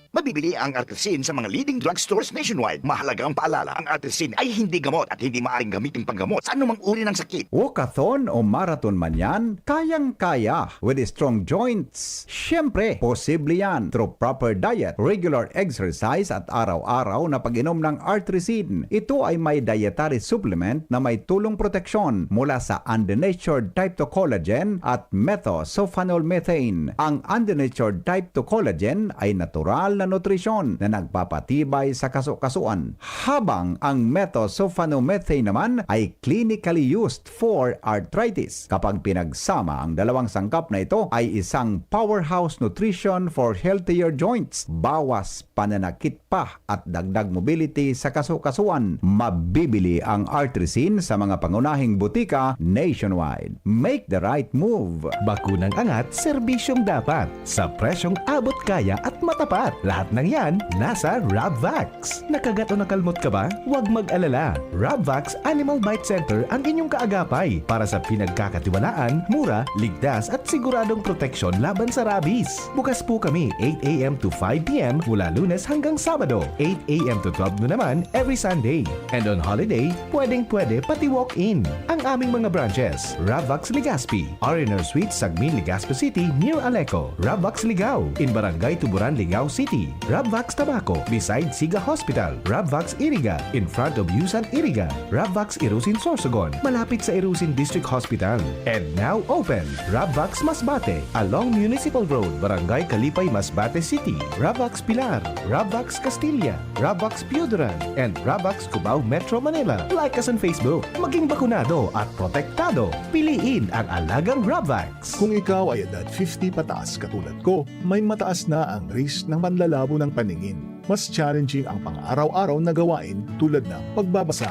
Mabibili ang Artrisin sa mga leading drugstores nationwide. Mahalagang paalala, ang Artrisin ay hindi gamot at hindi maaaring gamitin panggamot sa anumang uri ng sakit. Walkathon o marathon man yan, kayang-kaya with strong joints. Siyempre, posible yan through proper diet, regular exercise at araw-araw na pag-inom ng Artrisin. Ito ay may dietary supplement na may tulong proteksyon mula sa undenatured type two collagen at methylsulfonylurea. Ang undenatured type two collagen ay natural na nutrisyon na nagpapatibay sa kaso-kasuan, habang ang methylsulfonylurea naman ay clinically used for arthritis. Kapag pinagsama ang dalawang sangkap na ito, ay isang powerhouse nutrition for healthier joints, bawas pananakit pa at dagdag mobility sa kaso-kasuan. Mabibili ang Artrisin sa mga pangunahing butika nationwide. Make the right move. Bakunang angat, serbisyong dapat, sa presyong abot kaya at matapat. Lahat ng yan nasa Rabvax. Nakagat o nakalmot ka ba? Huwag mag-alala. Rabvax Animal Bite Center ang inyong kaagapay para sa pinagkakatiwalaan, mura, ligtas at siguradong proteksyon laban sa rabies. Bukas po kami eight a m to five p m mula Lunes hanggang Sabado, eight a m to twelve noon naman every Sunday. And on holiday, pwedeng-pwede pati walk-in. Ang aming mga branches, Ravvax Legazpi, R and R Suite, Sagmin, Legazpi City, near Aleco, Ravvax Ligao, in Barangay Tuburan, Ligao City, Ravvax Tabaco, beside Siga Hospital, Ravvax Iriga, in front of Yusan Iriga, Ravvax Irusin Sorsogon, malapit sa Irusin District Hospital. And now open, Ravvax Masbate, along Municipal Road, Barangay Kalipay, Masbate City, Ravvax Pilar, Ravvax Castilla, Ravvax Pioduran, and Ravvax Cubao, Metro Manila. Like us on Facebook. Maging bakunado at protektado. Piliin ang alagang Ravvax. Kung ikaw ay edad fifty pataas katulad ko, may mataas na ang risk ng panlalabo ng paningin. Mas challenging ang pang-araw-araw na gawain tulad ng pagbabasa,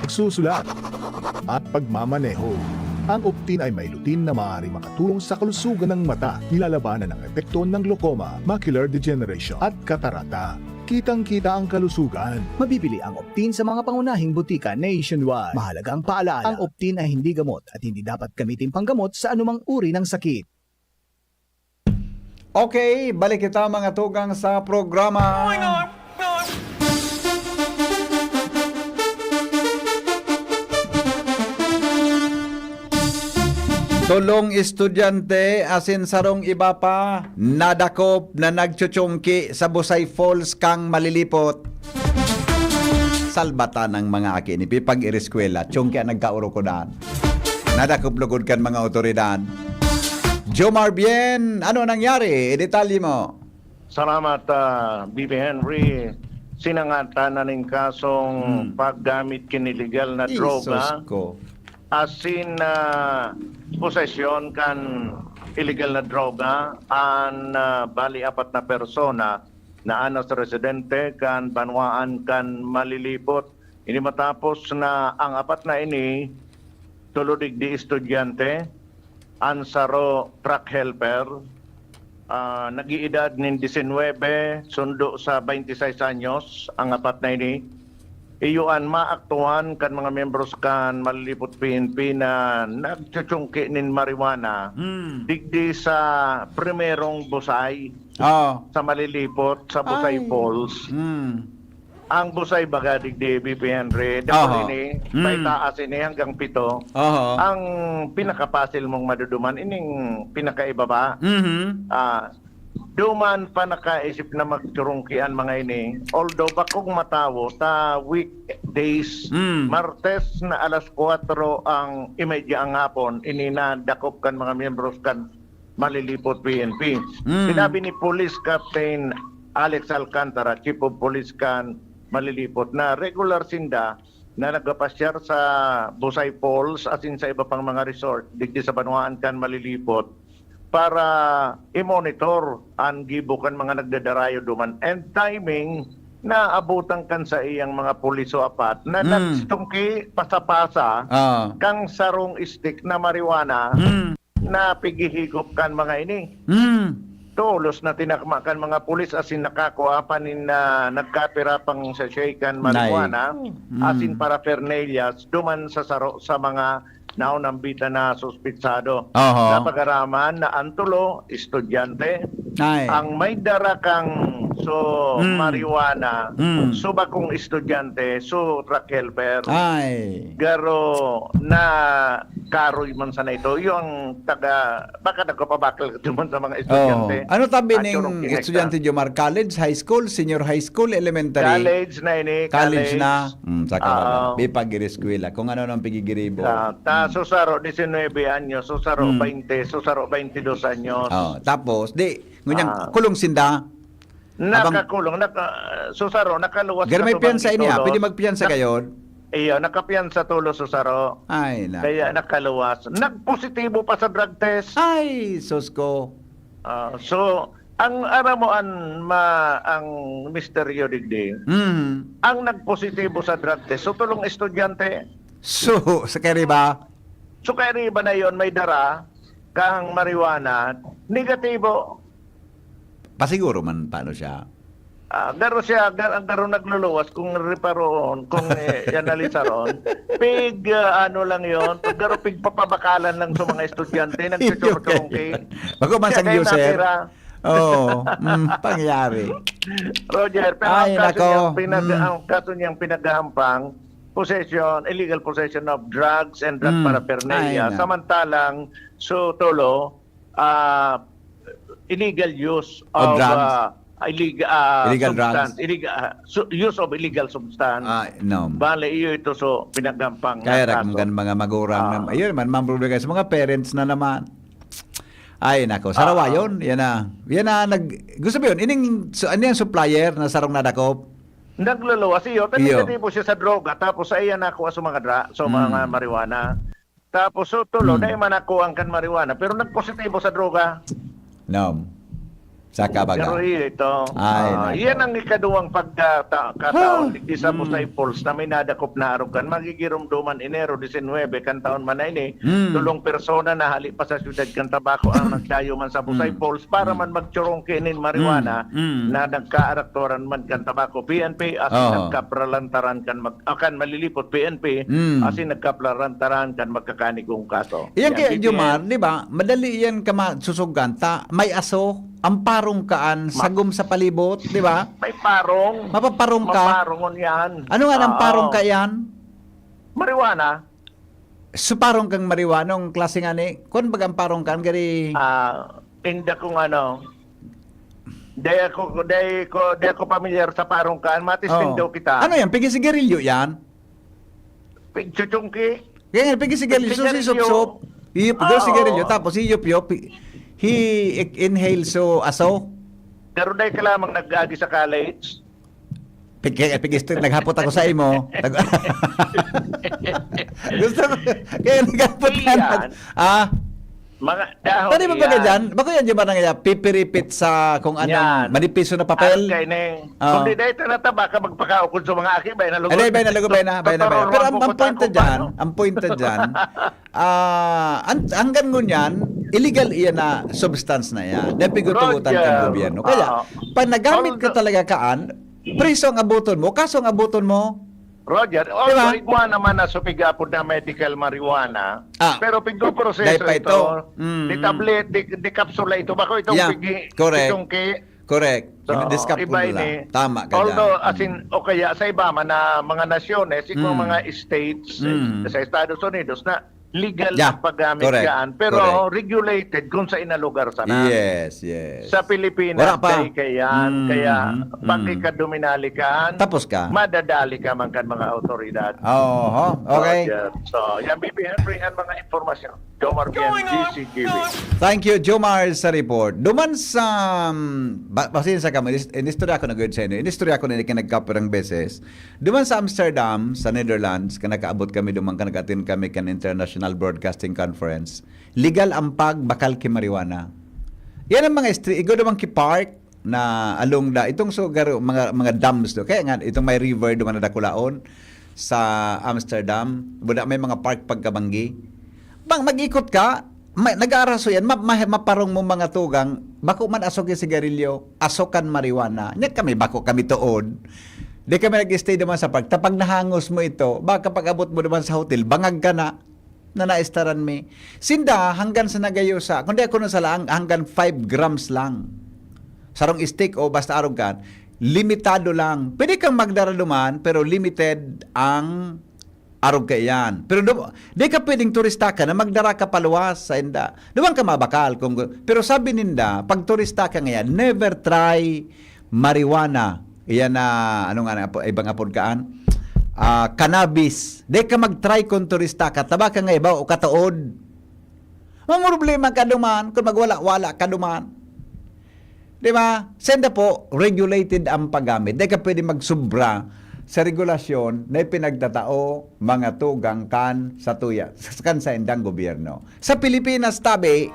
pagsusulat, at pagmamaneho. Ang Optin ay may lutein na maaaring makatulong sa kalusugan ng mata, nilalabanan ang epekto ng glaucoma, macular degeneration, at katarata. Kitang-kita ang kalusugan. Mabibili ang Optin sa mga pangunahing butika nationwide. Mahalagang paalala, ang Optin ay hindi gamot at hindi dapat gamitin panggamot sa anumang uri ng sakit. Okay, balik kita, mga tugang, sa programa. Tolong estudyante asin sarong iba pa nadakop na nagchuchungki sa Busay Falls kan Malilipot. Salbatan ang mga aki ni Pipag Iriskwela, chungki ang nagkaurukodan. Nadakop lugod kan mga otoridad. Jomar Bien, ano nangyari? Idetalye mo. Salamat, ah, B B Henry. Sinangatan na nin kasong Hmm. paggamit kin iligal na Isos droga. ko. Asin, ah, posesyon kan iligal na droga an, ah, bali apat na persona na anas residente kan banwaan kan Malilipot. Ini matapos na ang apat na ini, tulo digdi estudyante, an saro truck helper, ah, nag-iidad nin disinwebe sundo sa baynte sais anyos, ang apat na ini. Iyo an maaktuhan kan mga miyembros kan Malilipot P N P na nagchuchungki nin marijuana Hmm. digdi sa primerong busay Oo. sa Malilipot, sa Busay Ay. Falls. Hmm. Ang busay baga digdi, B P Henry, Aha. dapol ini, Hmm. may taas ini hanggang pito. Aha. Ang pinakapasil mong maduduman, ining pinakaibaba. Mhm. Ah, duman pa nakaisip na magchurungki an mga ini. Although bakong matawo, ta weekdays, Mm. Martes na alas kwatro ang imedya ang hapon, ini na dakop kan mga miyembros kan Malilipot P N P. Mm. Sinabi ni Police Captain Alex Alcantara, Chief of Police kan Malilipot, na regular sinda na nagapasyar sa Busay Falls asin sa iba pang mga resort digdi sa banwaan kan Malilipot para i-monitor an gibo kan mga nagdadarayo duman. And timing, naabutan kan saiyang mga pulis o apat na Mm. nagchungki pasa-pasa Ah. kang sarong stick na marijuana Mm. na pighihigop kan mga ini. Mm. Tolos na tinakma kan mga pulis asin nakakua pa nin, ah, nagkapira pang sachet kan Nay. marijuana Mm. asin paraphernalias duman sa saro sa mga naunambitan na suspitsado. Oho. Napag-araman na an tulo, estudyante. Ay. Ang may dara kang so marijuana, so bakong estudyante, so truck helper. Ay. Garo na karoy man sana ito. Yung taga, baka nagpapabakal ka naman sa mga estudyante. Oo. Ano tabi ning estudyante, Jomar? College, high school, senior high school, elementary? College na ini, college. College na. Mm, saka baga. Di pa giri eskwela. Kung ano nang pigigiribo. Ah, ta, so saro, disinwebe anyos, so saro, baynte, so saro, baynte dos anyos. Oh, tapos, di, ngunyan, kulong sinda. Nakakulong, naka, so saro, nakaluwas. Garo may piyansa ini, ah. Pwede magpiyansa kayo? Iyo, nakapiyansa tulos so saro. Ay, nako. Kaya nakaluwas. Nagpositibo pa sa drug test. Ay, sus ko. Ah, so, ang, aram mo, an, ma, ang misteryo digdi, ang nagpositibo sa drug test, so tolong estudyante. So, sa kariba? So, kariba na yon, may dara kang marijuana, negatibo. Pasiguro man, paano siya? Ah, garo siya, gar-, ang garo nagluluwas kung reparoon, kung, eh, analisaron. Pig, ah, ano lang yon, garo pigpapabakalan lang sa mga estudyante, nagchuchurchungki. Bako man sang user. Oo, mm, pangyayari. Roger, pero ang kaso niyang pinag-, ang kaso niyang pinaghahampang, possession, illegal possession of drugs and drug paraphernalia. Samantalang, so, tolo, ah, illegal use of, ah, illeg-, ah, illegal drugs. Substance, illeg-, ah, su-, use of illegal substance. Ah, no. Bale, iyo ito, so, pinaghahampang na kaso. Kaya kan mga magurang na, ayun man, man problema sa mga parents na naman. Ay, nako, sarawa yon. Yan na. Yan na, nag-, gusto mo yun? Ining, so, ano yung supplier na sarong nadakop? Nagluluwas, iyo. Pero negatibo siya sa droga, tapos sa iya nakuha sa mga dra-, sa mga marijuana. Tapos, so, tulo, na man nakuha kan marijuana, pero nagpositibo sa droga. No. Saka baga. Pero iyo ito. Ay, ah, nako. Yan ang ikaduwang pagkata-, kataon, digdi sa Busay Falls na may nadakop na arugan. Magigiromdoman Enero disinwebe kan taon man na ini, tolong persona na hali pa sa siyudad kan Tabaco ang nagdayo man sa Busay Falls para man magchurungki nin marijuana na nagkaaraktoran man kan Tabaco. P N P asin nagkapralantaran kan mag-, ah, kan malilipot P N P asin nagkapralantaran kan magkakanigong kaso. Iyan kaya, Jomar, di ba? Madali yan ka masusugdan ta may aso, amparong kaan, sagom sa palibot, di ba? May parong. Mapaparong ka. Maparongon yan. Ano nga ang parong ka yan? Marijuana. So, parong kang marijuana, anong klase nga ni? Kung baga ang parong kaan, gari. Ah, inda kung ano. Di ako, di ko, di ako pamilyar sa parong kaan. Matisting daw kita. Ano yan? Pigisigarilyo yan? Pigchuchungki. Kaya nga, pigisigarilyo, so, sigarilyo. Sisop-sop. Iyup-, sigarilyo, tapos iyup-yup, hi-, hi-, inhale, so, aso. Pero dahil ka lamang nag-agi sa college. Pig-, kaya pigis-, naghapot ako sa imo. Tag-, gusto ko, kaya naghapot ka na. Ah, mga dahon. Pwede mo ba yan dyan? Bako yan, di ba, nang pipiripit sa kung anong manipiso na papel? Yan. Kaya na eh. Oo. Kung di dahil tinataba ka, magpakaukod sa mga aki, bay na lugod. Ay, bay na lugod, bay na, bay na, bay na. Pero ang, ang point na dyan, ang point na dyan, ah, an-, hanggang ngunyan, illegal iyan na substance na yan. Dahil pigutugutan kan gobyerno. Kaya, pag nagamit ka talaga kaan, priso ang abuton mo, kaso ang abuton mo. Roger, although igwa naman na supigapod na medical marijuana, pero pigpoproseso ito, di tablet, di, di kapsula ito, bako itong pigi-, itong ki-, Correct. So, iba ini. Tama ka dyan. Although, as in, o kaya sa iba man na mga nasyones, itong mga states, eh, sa Estados Unidos na legal ang paggamit dyan, pero regulated kung sa inalugar sana. Yes, yes. Sa Pilipinas, wala pa. Kaya yan, kaya pag ikaduminali ka, tapos ka, madadali ka man kan mga autoridad. Oho, okay. So, yan, B P Henry, ang mga impormasyon. Jomar Bien, G C T V. Thank you, Jomar, sa report. Duman sa, um, ba-, pasensya ka, inis-, inistorya ko na gud sa inyo. Inistorya ko na ini kan nagkapirang beses. Duman sa Amsterdam, sa Netherlands, kan nakaabot kami duman, kan nag-attend kami kan International Broadcasting Conference. Legal ang pagbakal ki marijuana. Yan ang mga street, igo duman ki park, na along da, itong so, garo-, mga, mga dams do. Kaya nga, itong may river do nga nadakulaon sa Amsterdam, wala may mga park pagkabanggi. Bang mag-ikot ka, may, nag-aaraso yan, ma-, ma-, maparong mo mga tugang, bako man aso ki sigarilyo, aso kan marijuana. Nya kami, bako kami tuod. Di kami nag-stay naman sa park. Tapag nahangos mo ito, baka pag-abot mo naman sa hotel, bangag ka na. Na naistaran mi. Sinda, hanggan sa nagayo sa, kundi ako na sa laang, hanggan five grams lang. sarong stick o basta arog kan, limitado lang. Pwede kang magdara duman, pero limited ang arog kaiyan. Pero do, di ka pwedeng turista ka na magdara ka paluwas sa inda. Duman ka mabakal. Kung, pero sabi ninda, pag turista ka ngayon, never try marijuana. Iyan na, ano nga na, apo- ibang apod kaan? Ah, cannabis. Di ka mag-try kung turista ka. Taba ka nga iba o kataod. Ang problema ka duman, kung magwala-wala ka duman. Di ba? Senda po, regulated ang paggamit. Di ka pwede magsubra sa regulasyon na ipinagtatao mga tugang kan sa tuya, kan sa indang gobyerno. Sa Pilipinas, tabi,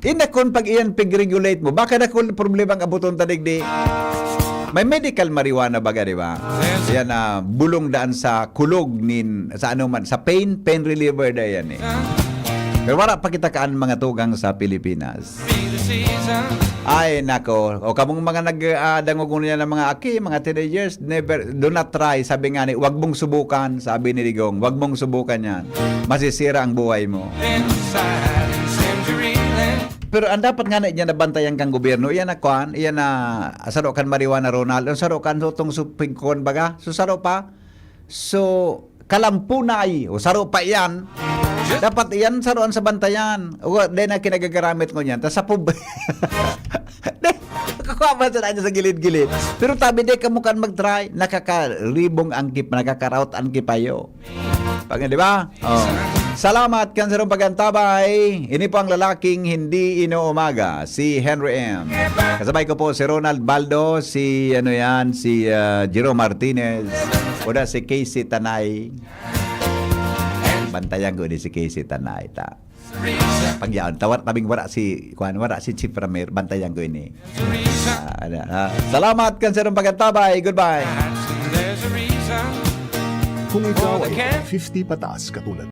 inakon pag iyan pig-regulate mo, baka dakul problema ang abuton ta digdi. May medical marijuana baga, di ba? Yan na bulong daan sa kulog nin, sa ano man, sa pain, pain reliever da yan eh. Pero wala pa kita kaan mga tugang sa Pilipinas. Ay, nako. O kamong mga nag-, ah, dangog niya ng mga aki, mga teenagers, never, do not try. Sabi nga ni, "Wag mong subukan," sabi ni Digong. "Wag mong subukan yan. Masisira ang buhay mo." Pero ang dapat nga na niya nabantayan kang gobyerno, iyan na kwan, iyan na saro kan marijuana, Ronald. Ang saro kan sutong suping kwan baga. So, saro pa. So, kalampunay. O saro pa iyan. Dapat iyan, saroan sa bantayan. O, di na kinagagaramit ko niyan. Tas sa pub-, di, kakuha ba sa sa gilid-gilid? Pero tabi, di ka mo kan mag-try. Nakakaribong ang kip-, nakakaraot ang kipayo. Pag, di ba? Oh. Salamat kan sarong pagantabay. Ini po ang lalaking hindi inuumaga, si Henry M. Kasabay ko po si Ronald Baldo, si ano yan, si ah, Jerome Martinez, o da si Casey Tanay. Bantayan ko ni si Casey Tanay, ta. Pag yaon, tawar tabing wala si, kuan, wala si Chief Ramir, bantayan ko ini. Ah, ano, ah, salamat kan sarong pagantabay. Goodbye. Kung ikaw ay fifty pataas katulad